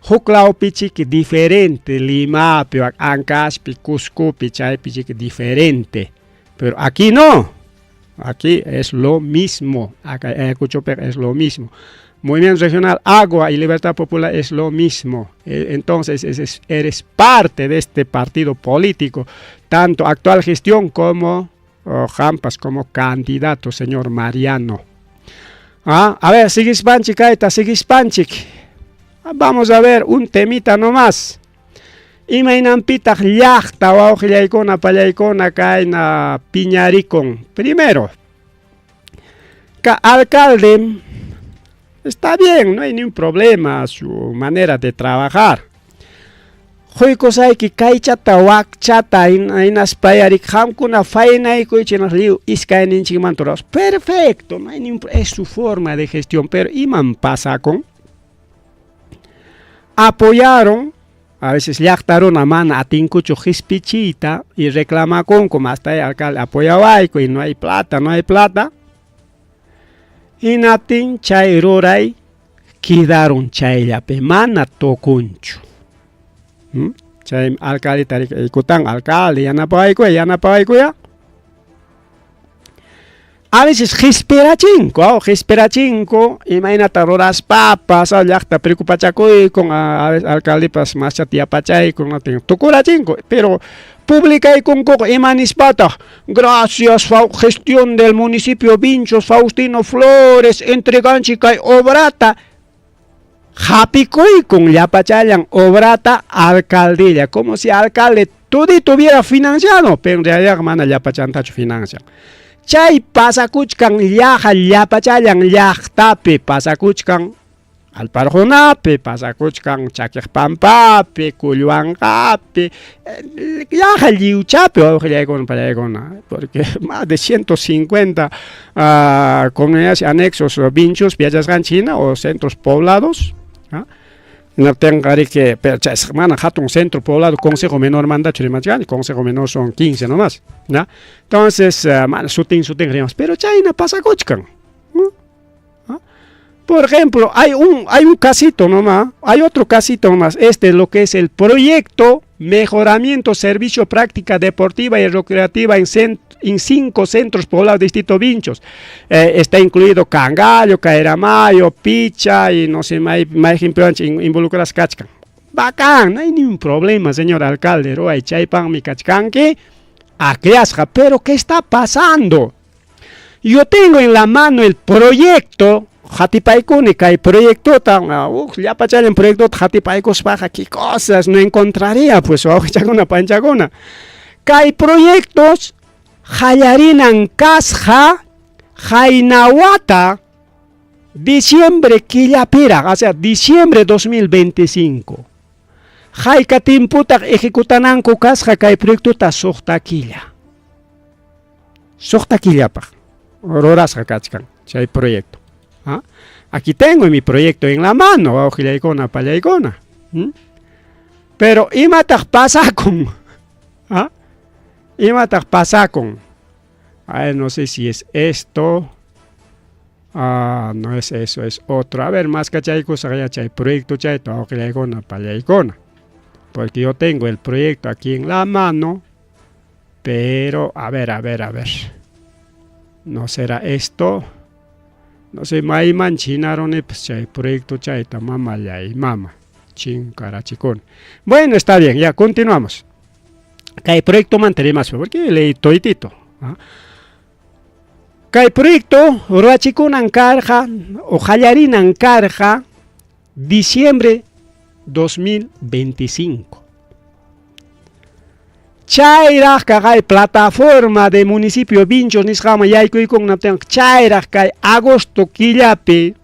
Huk lawpichiki diferente, Limapi, Ancashpi, Cuscopi, chaypichiki diferente, pero aquí no, aquí es lo mismo, acá Ayacuchopiqa es lo mismo. Movimiento Regional Agua y Libertad Popular es lo mismo. Entonces eres parte de este partido político, tanto actual gestión como Jampas como candidato, señor Mariano. A ver, siguispanchik kayta, siguispanchik. Vamos a ver un temita nomás. Imaynanpitaq llaqta wawqillaykuna pallaykuna kayna piñarikun. Primero, ka alcalde está bien, no hay ningún problema su manera de trabajar. Quykusayki kaychata wakchata hinaspayari qamkuna faynaykuy liw iskayninchikmanta ruwas. Perfecto, no hay ningún, es su forma de gestión, pero iman pasakun. Apoyaron, a veces llaqta runa mana atinkuchu qispichiyta y reclamakunku hasta el alcalde apoyawayku y no hay plata, no hay plata. Hinaptin chay ruray quedaron chayllapi mana tukunchu. Chay alcalde tarikutan alcalde yanapawayku yanapawayku ya. A veces qispirachinku, qispirachinku imaynata ruraspapas llaqta preocupachakuyku a veces alcaldepas mascha tiyapachaykun tukurachinku, pero publicaykunkuqa ima nispataq gracias gestión del municipio Vinchos Faustino Flores entreganchik kay obrata hapikuykun llapachallan obrata alcaldilla, como si alcalde todito hubiera financiado, pero en realidad mana llapachantachu financian. Chay pasakuchkan llaqa llapachallan llaqtapi pasakuchkan Alparjunapi, pasakuchkan Chaquiqpampapi, Culhuancapi, llaqa lliwchapi wawqillaykuna pallaykuna, porque más de 150 comunidades anexos vinchos yachasqanchik hina o centros poblados, hinaptinqa riki pero chay mana hatun centro poblado consejo menor mandachu rimachkani, consejo menor son 15 nomás, ¿ya? Entonces, mana sutin sutin rimamos, pero chayna pasakuchkan. Por ejemplo, hay un casito nomás, hay otro casito nomás, este es lo que es el proyecto Mejoramiento Servicio Práctica Deportiva y Recreativa en 5 centros poblados de Distrito Vinchos. Está incluido Cangallo, Caeramayo, Picha y no sé, más ejemplo involucradas kachkan. Bacán, no hay ningún problema, señor alcalde, ruay chaypaqmi kachkanki, akllasqa, pero ¿qué está pasando? Yo tengo en la mano el proyecto qatipaykuni kay proyectota, llapachallan proyectota qatipaykuspaqa qué cosas no encontraría, pues wawqichakuna panchakuna. Kay proyectos qallarinan kasqa qayna wata diciembre killapiraq, o sea, diciembre 2025. Hayka tiempotaq ejecutananku kasqa kay proyectota? 6 killa. 6 killapaq rurasqa kachkan chay proyecto. ¿Ah? Aquí tengo mi proyecto en la mano, wawqillaykuna pallaykuna. Pero imataq pasakun? ¿Ah? Imataq pasakun? A ver, no sé si es esto. Ah, no es eso, es otro. A ver, más kachaykusaq chay proyecto chayta wawqillaykuna pallaykuna. Porque yo tengo el proyecto aquí en la mano, pero a ver, a ver, a ver. ¿No será esto? No sé, mayman chinaruni pues chay proyecto chayta mamallay mama. Chinkarachikuni. Bueno, está bien, ya continuamos. Kay proyectomanta rimaspa, porque leí toitito. ¿Ah? Kay proyecto ruwachikunan karqa o qallarinan karqa diciembre 2025. Chayraq kay plataforma de municipio Vinchos nisqaman yaykuykunaptinqa chayraq kay agosto killapi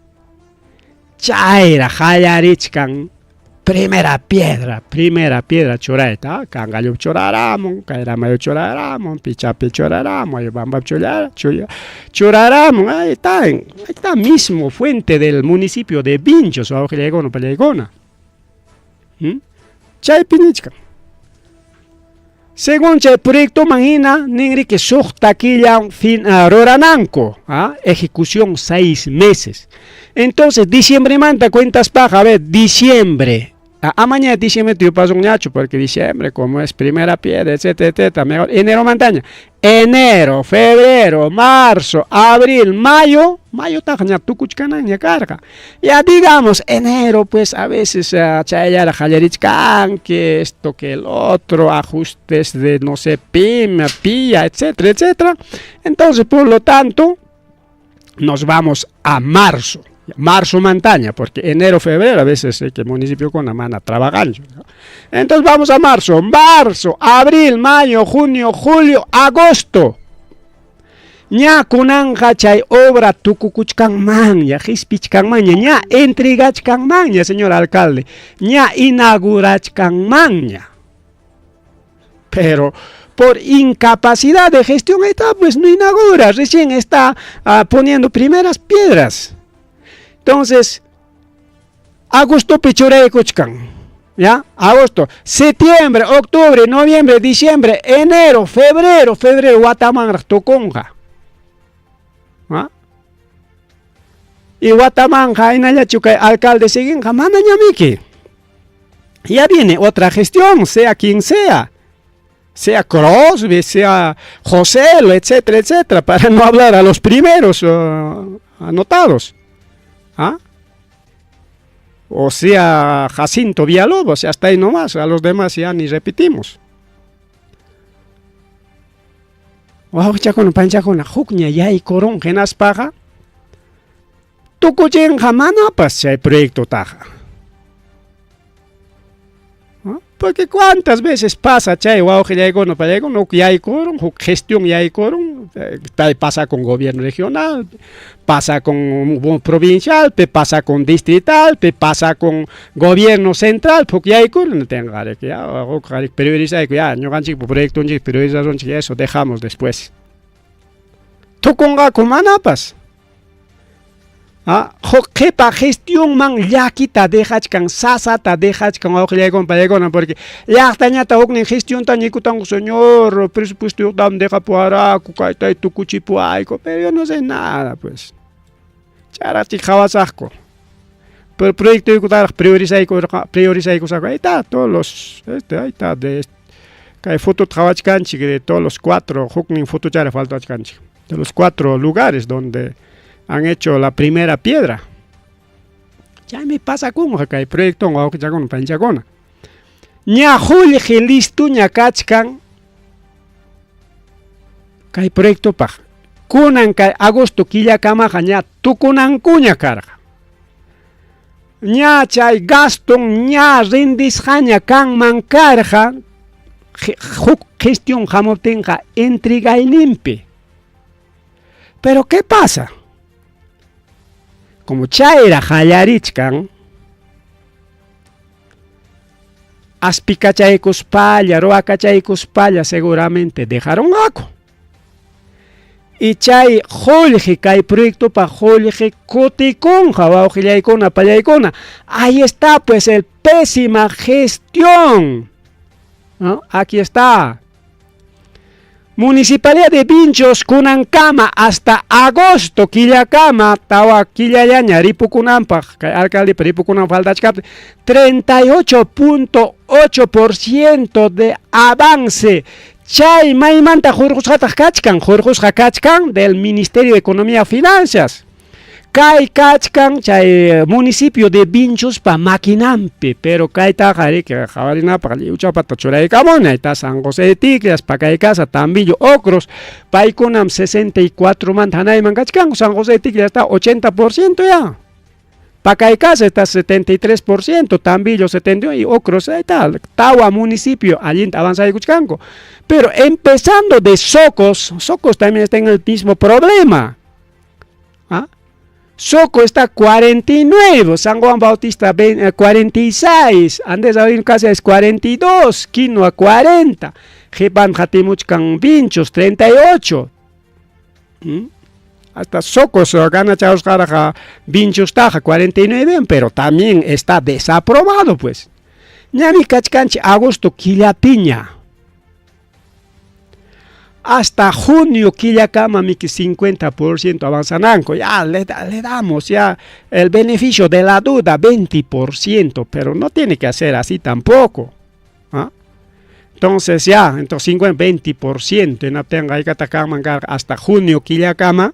chayraq qallarichkan primera piedra, primera piedra churayta, Cangallupi churaramun, Cayramayo churaramun, Pichapi churaramun, Ayubambapi churaramun, ahí está, ahí está mismo fuente del municipio de Vinchos, wawqillaykuna, pallaykuna. Chaypi nichkan. Según chay proyectoman hina, ninriki suqta killa fin, rurananku, ejecución 6 meses. Entonces, diciembremanta cuentaspaqa, a ver, diciembre. Amaña diciembre yupasunñachu, porque diciembre, como es primera piedra, etcétera, etcétera, mejor. Enero mantaña. Enero, febrero, marzo, abril, mayo, mayo taqa tukuchkanaña karqa. Ya digamos, enero, pues a veces chayllaraq qallarichkanki, esto que el otro, ajustes de no sé, PIM, PIA, etcétera, etcétera. Entonces, por lo tanto, nos vamos a marzo. Marzo montaña, porque enero, febrero, a veces que el municipio con la mano trabajando, ¿no? Entonces vamos a marzo, marzo, abril, mayo, junio, julio, agosto. Ña kunanja chay obra tukukuchkanmanña, qispichkanmanña, ña entregachkanmanña, señor alcalde, ña inaugurachkanmanña. Pero por incapacidad de gestión está, pues no inaugura, recién está poniendo primeras piedras. Entonces, agosto churaykuchkan, ¿ya? Agosto, septiembre, octubre, noviembre, diciembre, enero, febrero, febrero, watamanraq tukunqa. ¿Ah? Y watamanja hinallachu kay alcalde siguinqa manañamiki. Ya viene otra gestión, sea quien sea. Sea Crosby, sea José, etcétera, etcétera, para no hablar a los primeros anotados. ¿Ah? O sea Jacinto Villalobos, hasta ahí nomás, a los demás ya ni repetimos. Wawqichakuna, panchakuna, hukña yaykurun hinaspaqa tukuchinqa manapas chay proyectotaqa. Porque cuántas veces pasa chay wawqillaykuna, pallaykuna, huk yaykurun, huk gestión yaykurun, pasa con gobierno regional, pasa con provincial, pasa con distrital, pasa con gobierno central, huk yaykurun, no tengo que ya, huk priorizar, ya, ñuqanchik proyecto priorizar, eso dejamos después. Tukunqaku manapas. Huk qhipa gestionman llakita dejachkan, sasata dejachkan wawqillaykuna, pallaykuna, porque llaqtañata huknin gestionta ñikutanku, señor, presupuesto dejapuwaraku, kaytay tukuchipuwayku, pero yo no sé nada, pues. Charachik qhawasaqku. Pero proyectoykutaraq priorizaykusaqku, ahí está, todos los, este, ahí está, de este, kay fotota qhawachkanchik de todos los 4, huknin fotochara faltachkanchik, de los 4 lugares donde han hecho la primera piedra. Chaymi pasakunqa kay proyecto wawqichakuna, panchakuna. Ña qullqi listuña kachkan kay proyectopaq. Kunan kay agosto killakamaqa ña tukunankuña karqa. Ña chay gaston ña rindisqaña kanman karqa huk gestión hamuptinqa entregayninpi. Pero ¿qué pasa? Como chayra qallarichkan, aspikachaykuspalla, ruwakachaykuspalla seguramente dejaronqaku. Y chay qullqi kay proyectopaq qullqi kutikunqa wawqillaykuna, pallaykuna. Ahí está pues el pésima gestión, ¿no? Aquí está. Municipalidad de Vinchos, kunankama hasta agosto killakama, tawa killallaña ripukunanpaq, kay alcalde ripukunan faltachkaptin, 38.8% de avance. Chay maymanta hurqusqataq kachkan, hurqusqa kachkan del Ministerio de Economía y Finanzas. Kay kachkan chay municipio de Vinchospa maquinanpi, pero kaytaqa riki qhawarinapaq lliwchapata churaykamuni, ayta San José de Ticllas, Pacaycasa, Tambillo, Ocros, paykunam 64 manta hanayman kachkanku, San José de Ticllas está 80% ya. Pacaycasa está 73%, Tambillo 71 y Ocros, ahí está, tawa municipio allinta avanzaykuchkanku. Pero empezando de Socos, Socos también está en el mismo problema. ¿Ah? Soco está 49, San Juan Bautista 46, Andrés Avelino Cáceres 42, Quinoa 40, Jipan Jatimuchkan Vinchos 38. Hasta Socos gana Chauscaraja Vinchos Taja 49, pero también está desaprobado, pues. Ñami kachkanchi agosto killapiña. Hasta junio killakama miki 50% avanzananku. Ya le damos ya el beneficio de la duda 20%, pero no tiene que hacer así tampoco. ¿Ah? Entonces ya, entonces 50, 20%, hinaptinqa hayk'ataq hasta junio killakama.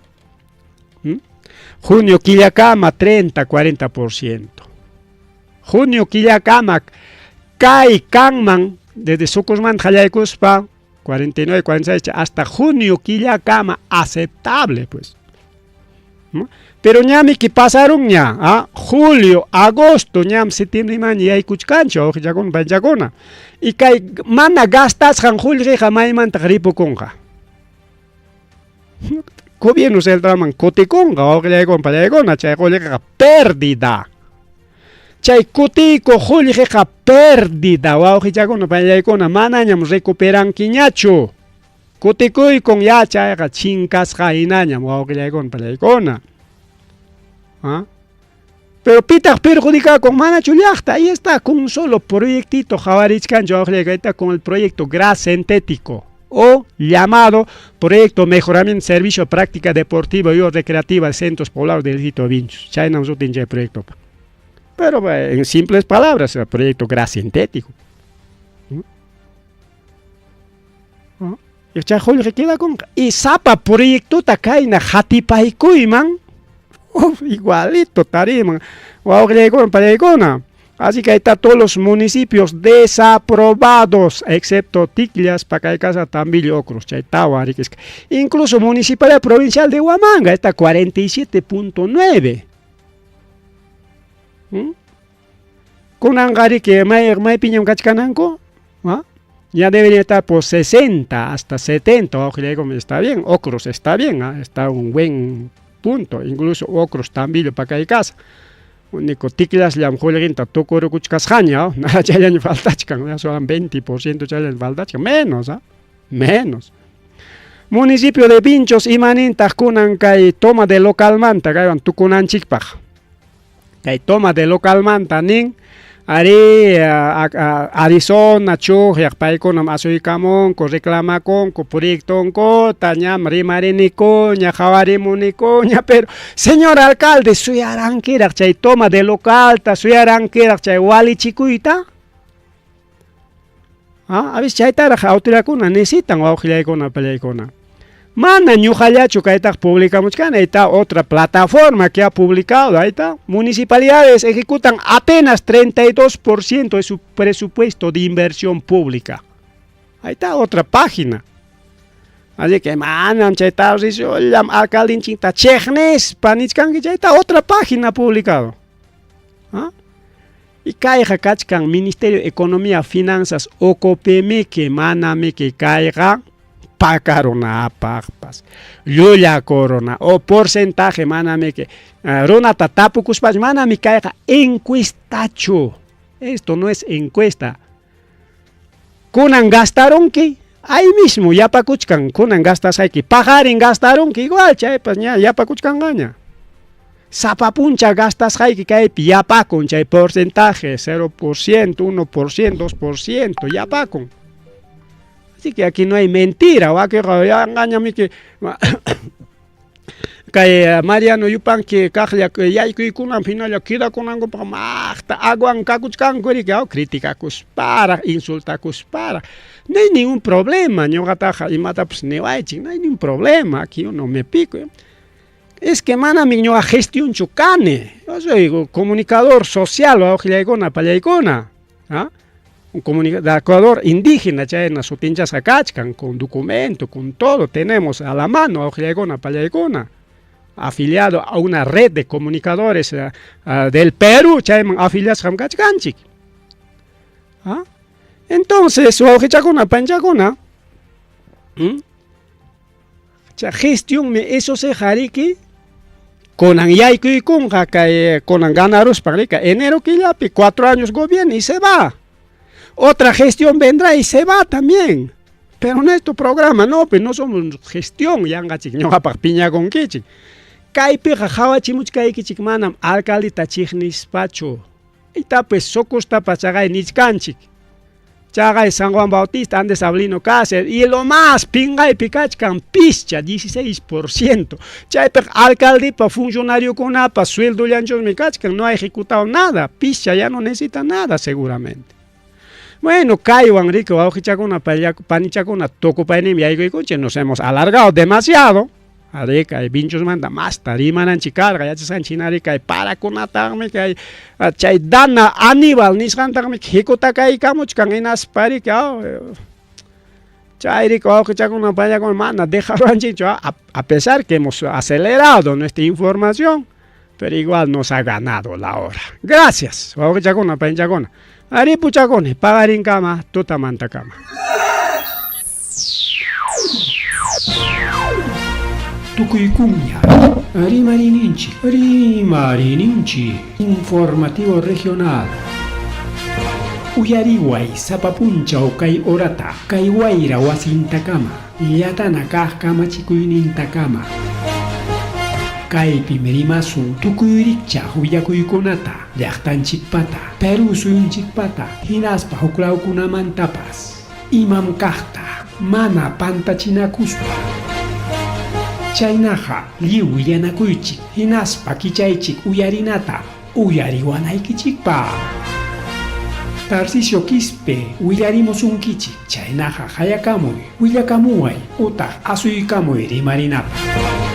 Junio killakama 30, 40%. Junio killakama kay kanman desde Socosmanta qallaykuspa 49, 46 hasta junio killakama aceptable, pues. ¿No? Pero ñami que pasaron ña, ¿ah? Julio, agosto, ñam septiembre man yaykuchkanchu, wawqichakuna, panichakuna. Y kay mana gastasqan qullqiqa maymantaq ripukunqa. Gobierno centralman kutikunqa, wawqillaykuna, panillaykuna, chay qullqiqa pérdida. Chay kutiykuq qullqiqa pérdida, wawqichakuna, panillaykuna, manañam recuperankiñachu. Kutikuykun ya chayqa chinkasqa hinañam, wawqillaykuna, panillaykuna. ¿Ah? Pero pitaq perjudicakun manachu llaqta, ahí está con un solo proyectito qhawarichkanchu, wawqillayku, ahí está con el proyecto gras sintético o llamado Proyecto Mejoramiento Servicio Práctica Deportiva y Recreativa de Centros Poblados del Distrito de Vinchos. Chaynam sutin chay proyecto. Pero en simples palabras, el proyecto gras sintético. ¿No? Y chay qullqi quedakunqa. Y sapa proyectota kayna hatipaykuyman, uf, igualito tariman, wawqillaykuna, panillaykuna. Así que ahí está todos los municipios desaprobados, excepto Ticllas, Pacaycasa, Tambillo, Ocros, chay tawa, Ariquisca. Incluso Municipalidad Provincial de Huamanga, está 47.9. Kunanqa riki maypiñam kachkananku, ¿ah? Ya debería estar por 60 hasta 70, wawqillaykuna, está bien, Ocros está bien, ¿ah? Está un buen punto, incluso Ocros, Tambillo, Pacaycasa. Único Ticllasllam qullqinta tukurukuchkasqaña, chayllaña faltachkan, ya son 20% chayllaña faltachkan, menos, ¿ah? Menos. Municipio de Vinchos imanintaq kunan kay toma de localmanta kaywan tukunanchikpaq. Kay toma de localmanta nin ari Arizona chuqyaq paykunam asuykamunku reclamakunku proyectonkuta ñam rimarinikuña qhawarimunikuña, pero señor alcalde suyarankiraq chay toma de localta, suyarankiraq chay walichikuyta. ¿Ah? A veces chaytaraq autoridadkuna necesitan wawqillaykuna, panillaykuna. Mana ñuqallachu kaytaq publicamuchkani, ahí está otra plataforma que ha publicado, ahí está. Municipalidades ejecutan apenas 32% de su presupuesto de inversión pública. Ahí está otra página. Así que manam chayta risullam alcaldinchikta chiqnispa nichkanki, chay está otra página publicado. ¿Ah? Y kayqa kachkan Ministerio de Economía, Finanzas, ukupimiki, manamiki kayqa pakarunapaqpas, llullakuruna o porcentaje manamiki runata tapukuspachu, manami kayqa encuestachu. Esto no es encuesta. Kunan gastarunki, ahí mismo yapakuchkan, kunan gastasqayki, paqarin gastarunki, igual chaypas ña yapakuchkanqaña. Sapa puncha gastasqayki kaypi yapakun chay porcentaje, 0%, 1%, 2%, yapakun. Así que aquí no hay mentira, wakiqa yanqañamiki kay Mariano Yupanqui kaqlla yaykuykunan hinalla quedakunankupaq maqta aguan kakuchkanku riki, criticakusparaq, insultakusparaq. No hay ningún problema, ñuqataqa imatapas niwaychik, no hay ningún problema, aquí uno me pico. Es que manami ñuqa gestionchu kani. Yo soy comunicador social, wawqillaykuna, pallaykuna. ¿Ah? Un comunicador indígena, chayna sutinchasqa kachkan, con documento, con todo, tenemos a la mano, wawqillaykuna, pallaykuna. Afiliado a una red de comunicadores del Perú, chayman afiliasqam kachkanchik. ¿Ah? Entonces, wawqichakuna, panchakuna, Cha gestionmi eso se hariki kunan yaykuykunqa kay kunan ganaruspan rika enero killapi 4 años gobierno y se va. Otra gestión vendrá y se va también. Pero nuestro programa no, pues no somos gestión, yanqachik ñuqapaq piñakunkichik. Kaypiqa qawachimuchkaykichik manam alcaldeta chiqnispachu. Itapis sukustapas chaqay nichkanchik. Chaqay San Juan Bautista, Andes Avelino Cáceres, y lo más pinqaypi kachkan pischa 16%. Chaypiqa alcaldepa funcionariokunapa sueldollanchusmi kachkan, no ha ejecutado nada. Pischa ya no necesita nada seguramente. Bueno, kaywan riki wawqichakuna panichakuna tukupayninmi yaykuykunchik, nos hemos alargado demasiado. Ari kay vinchusmanta masta rimananchik karqa, yachasqanchik hina ari kay parakunataqmi kay chay Dana Aníbal nisqantaqmi hikutakaykamuchkan hinaspa riki chay riki wawqichakuna payakuna mana dejaruanchikchu, a pesar que hemos acelerado nuestra información, pero igual nos ha ganado la hora. Gracias, wawqichakuna panichakuna. Aripuchakuni paqarinkama tutamantakama. Tukuykuña rimarininchik, rimarininchik, informativo regional. Uyariway sapa punchaw kay horata, kay wayra wasintakama, llatana kaq kamachikuynintakama. Kaypim rimasun tukuy rikchaq willakuykunata, llaqtanchikpata, Perú suyunchikpata, hinaspa huklawkunamantapas. Imam kaqta, mana pantachinakuspa. Chaynaqa lliw willanakuychik, hinaspa kichaychik uyarinata, uyariwanaykichikpaq. Tarcisio Quispe willarimusunkichik, chaynaqa hayakamuy, willakamuway, utaq asuykamuy rimarinapaq.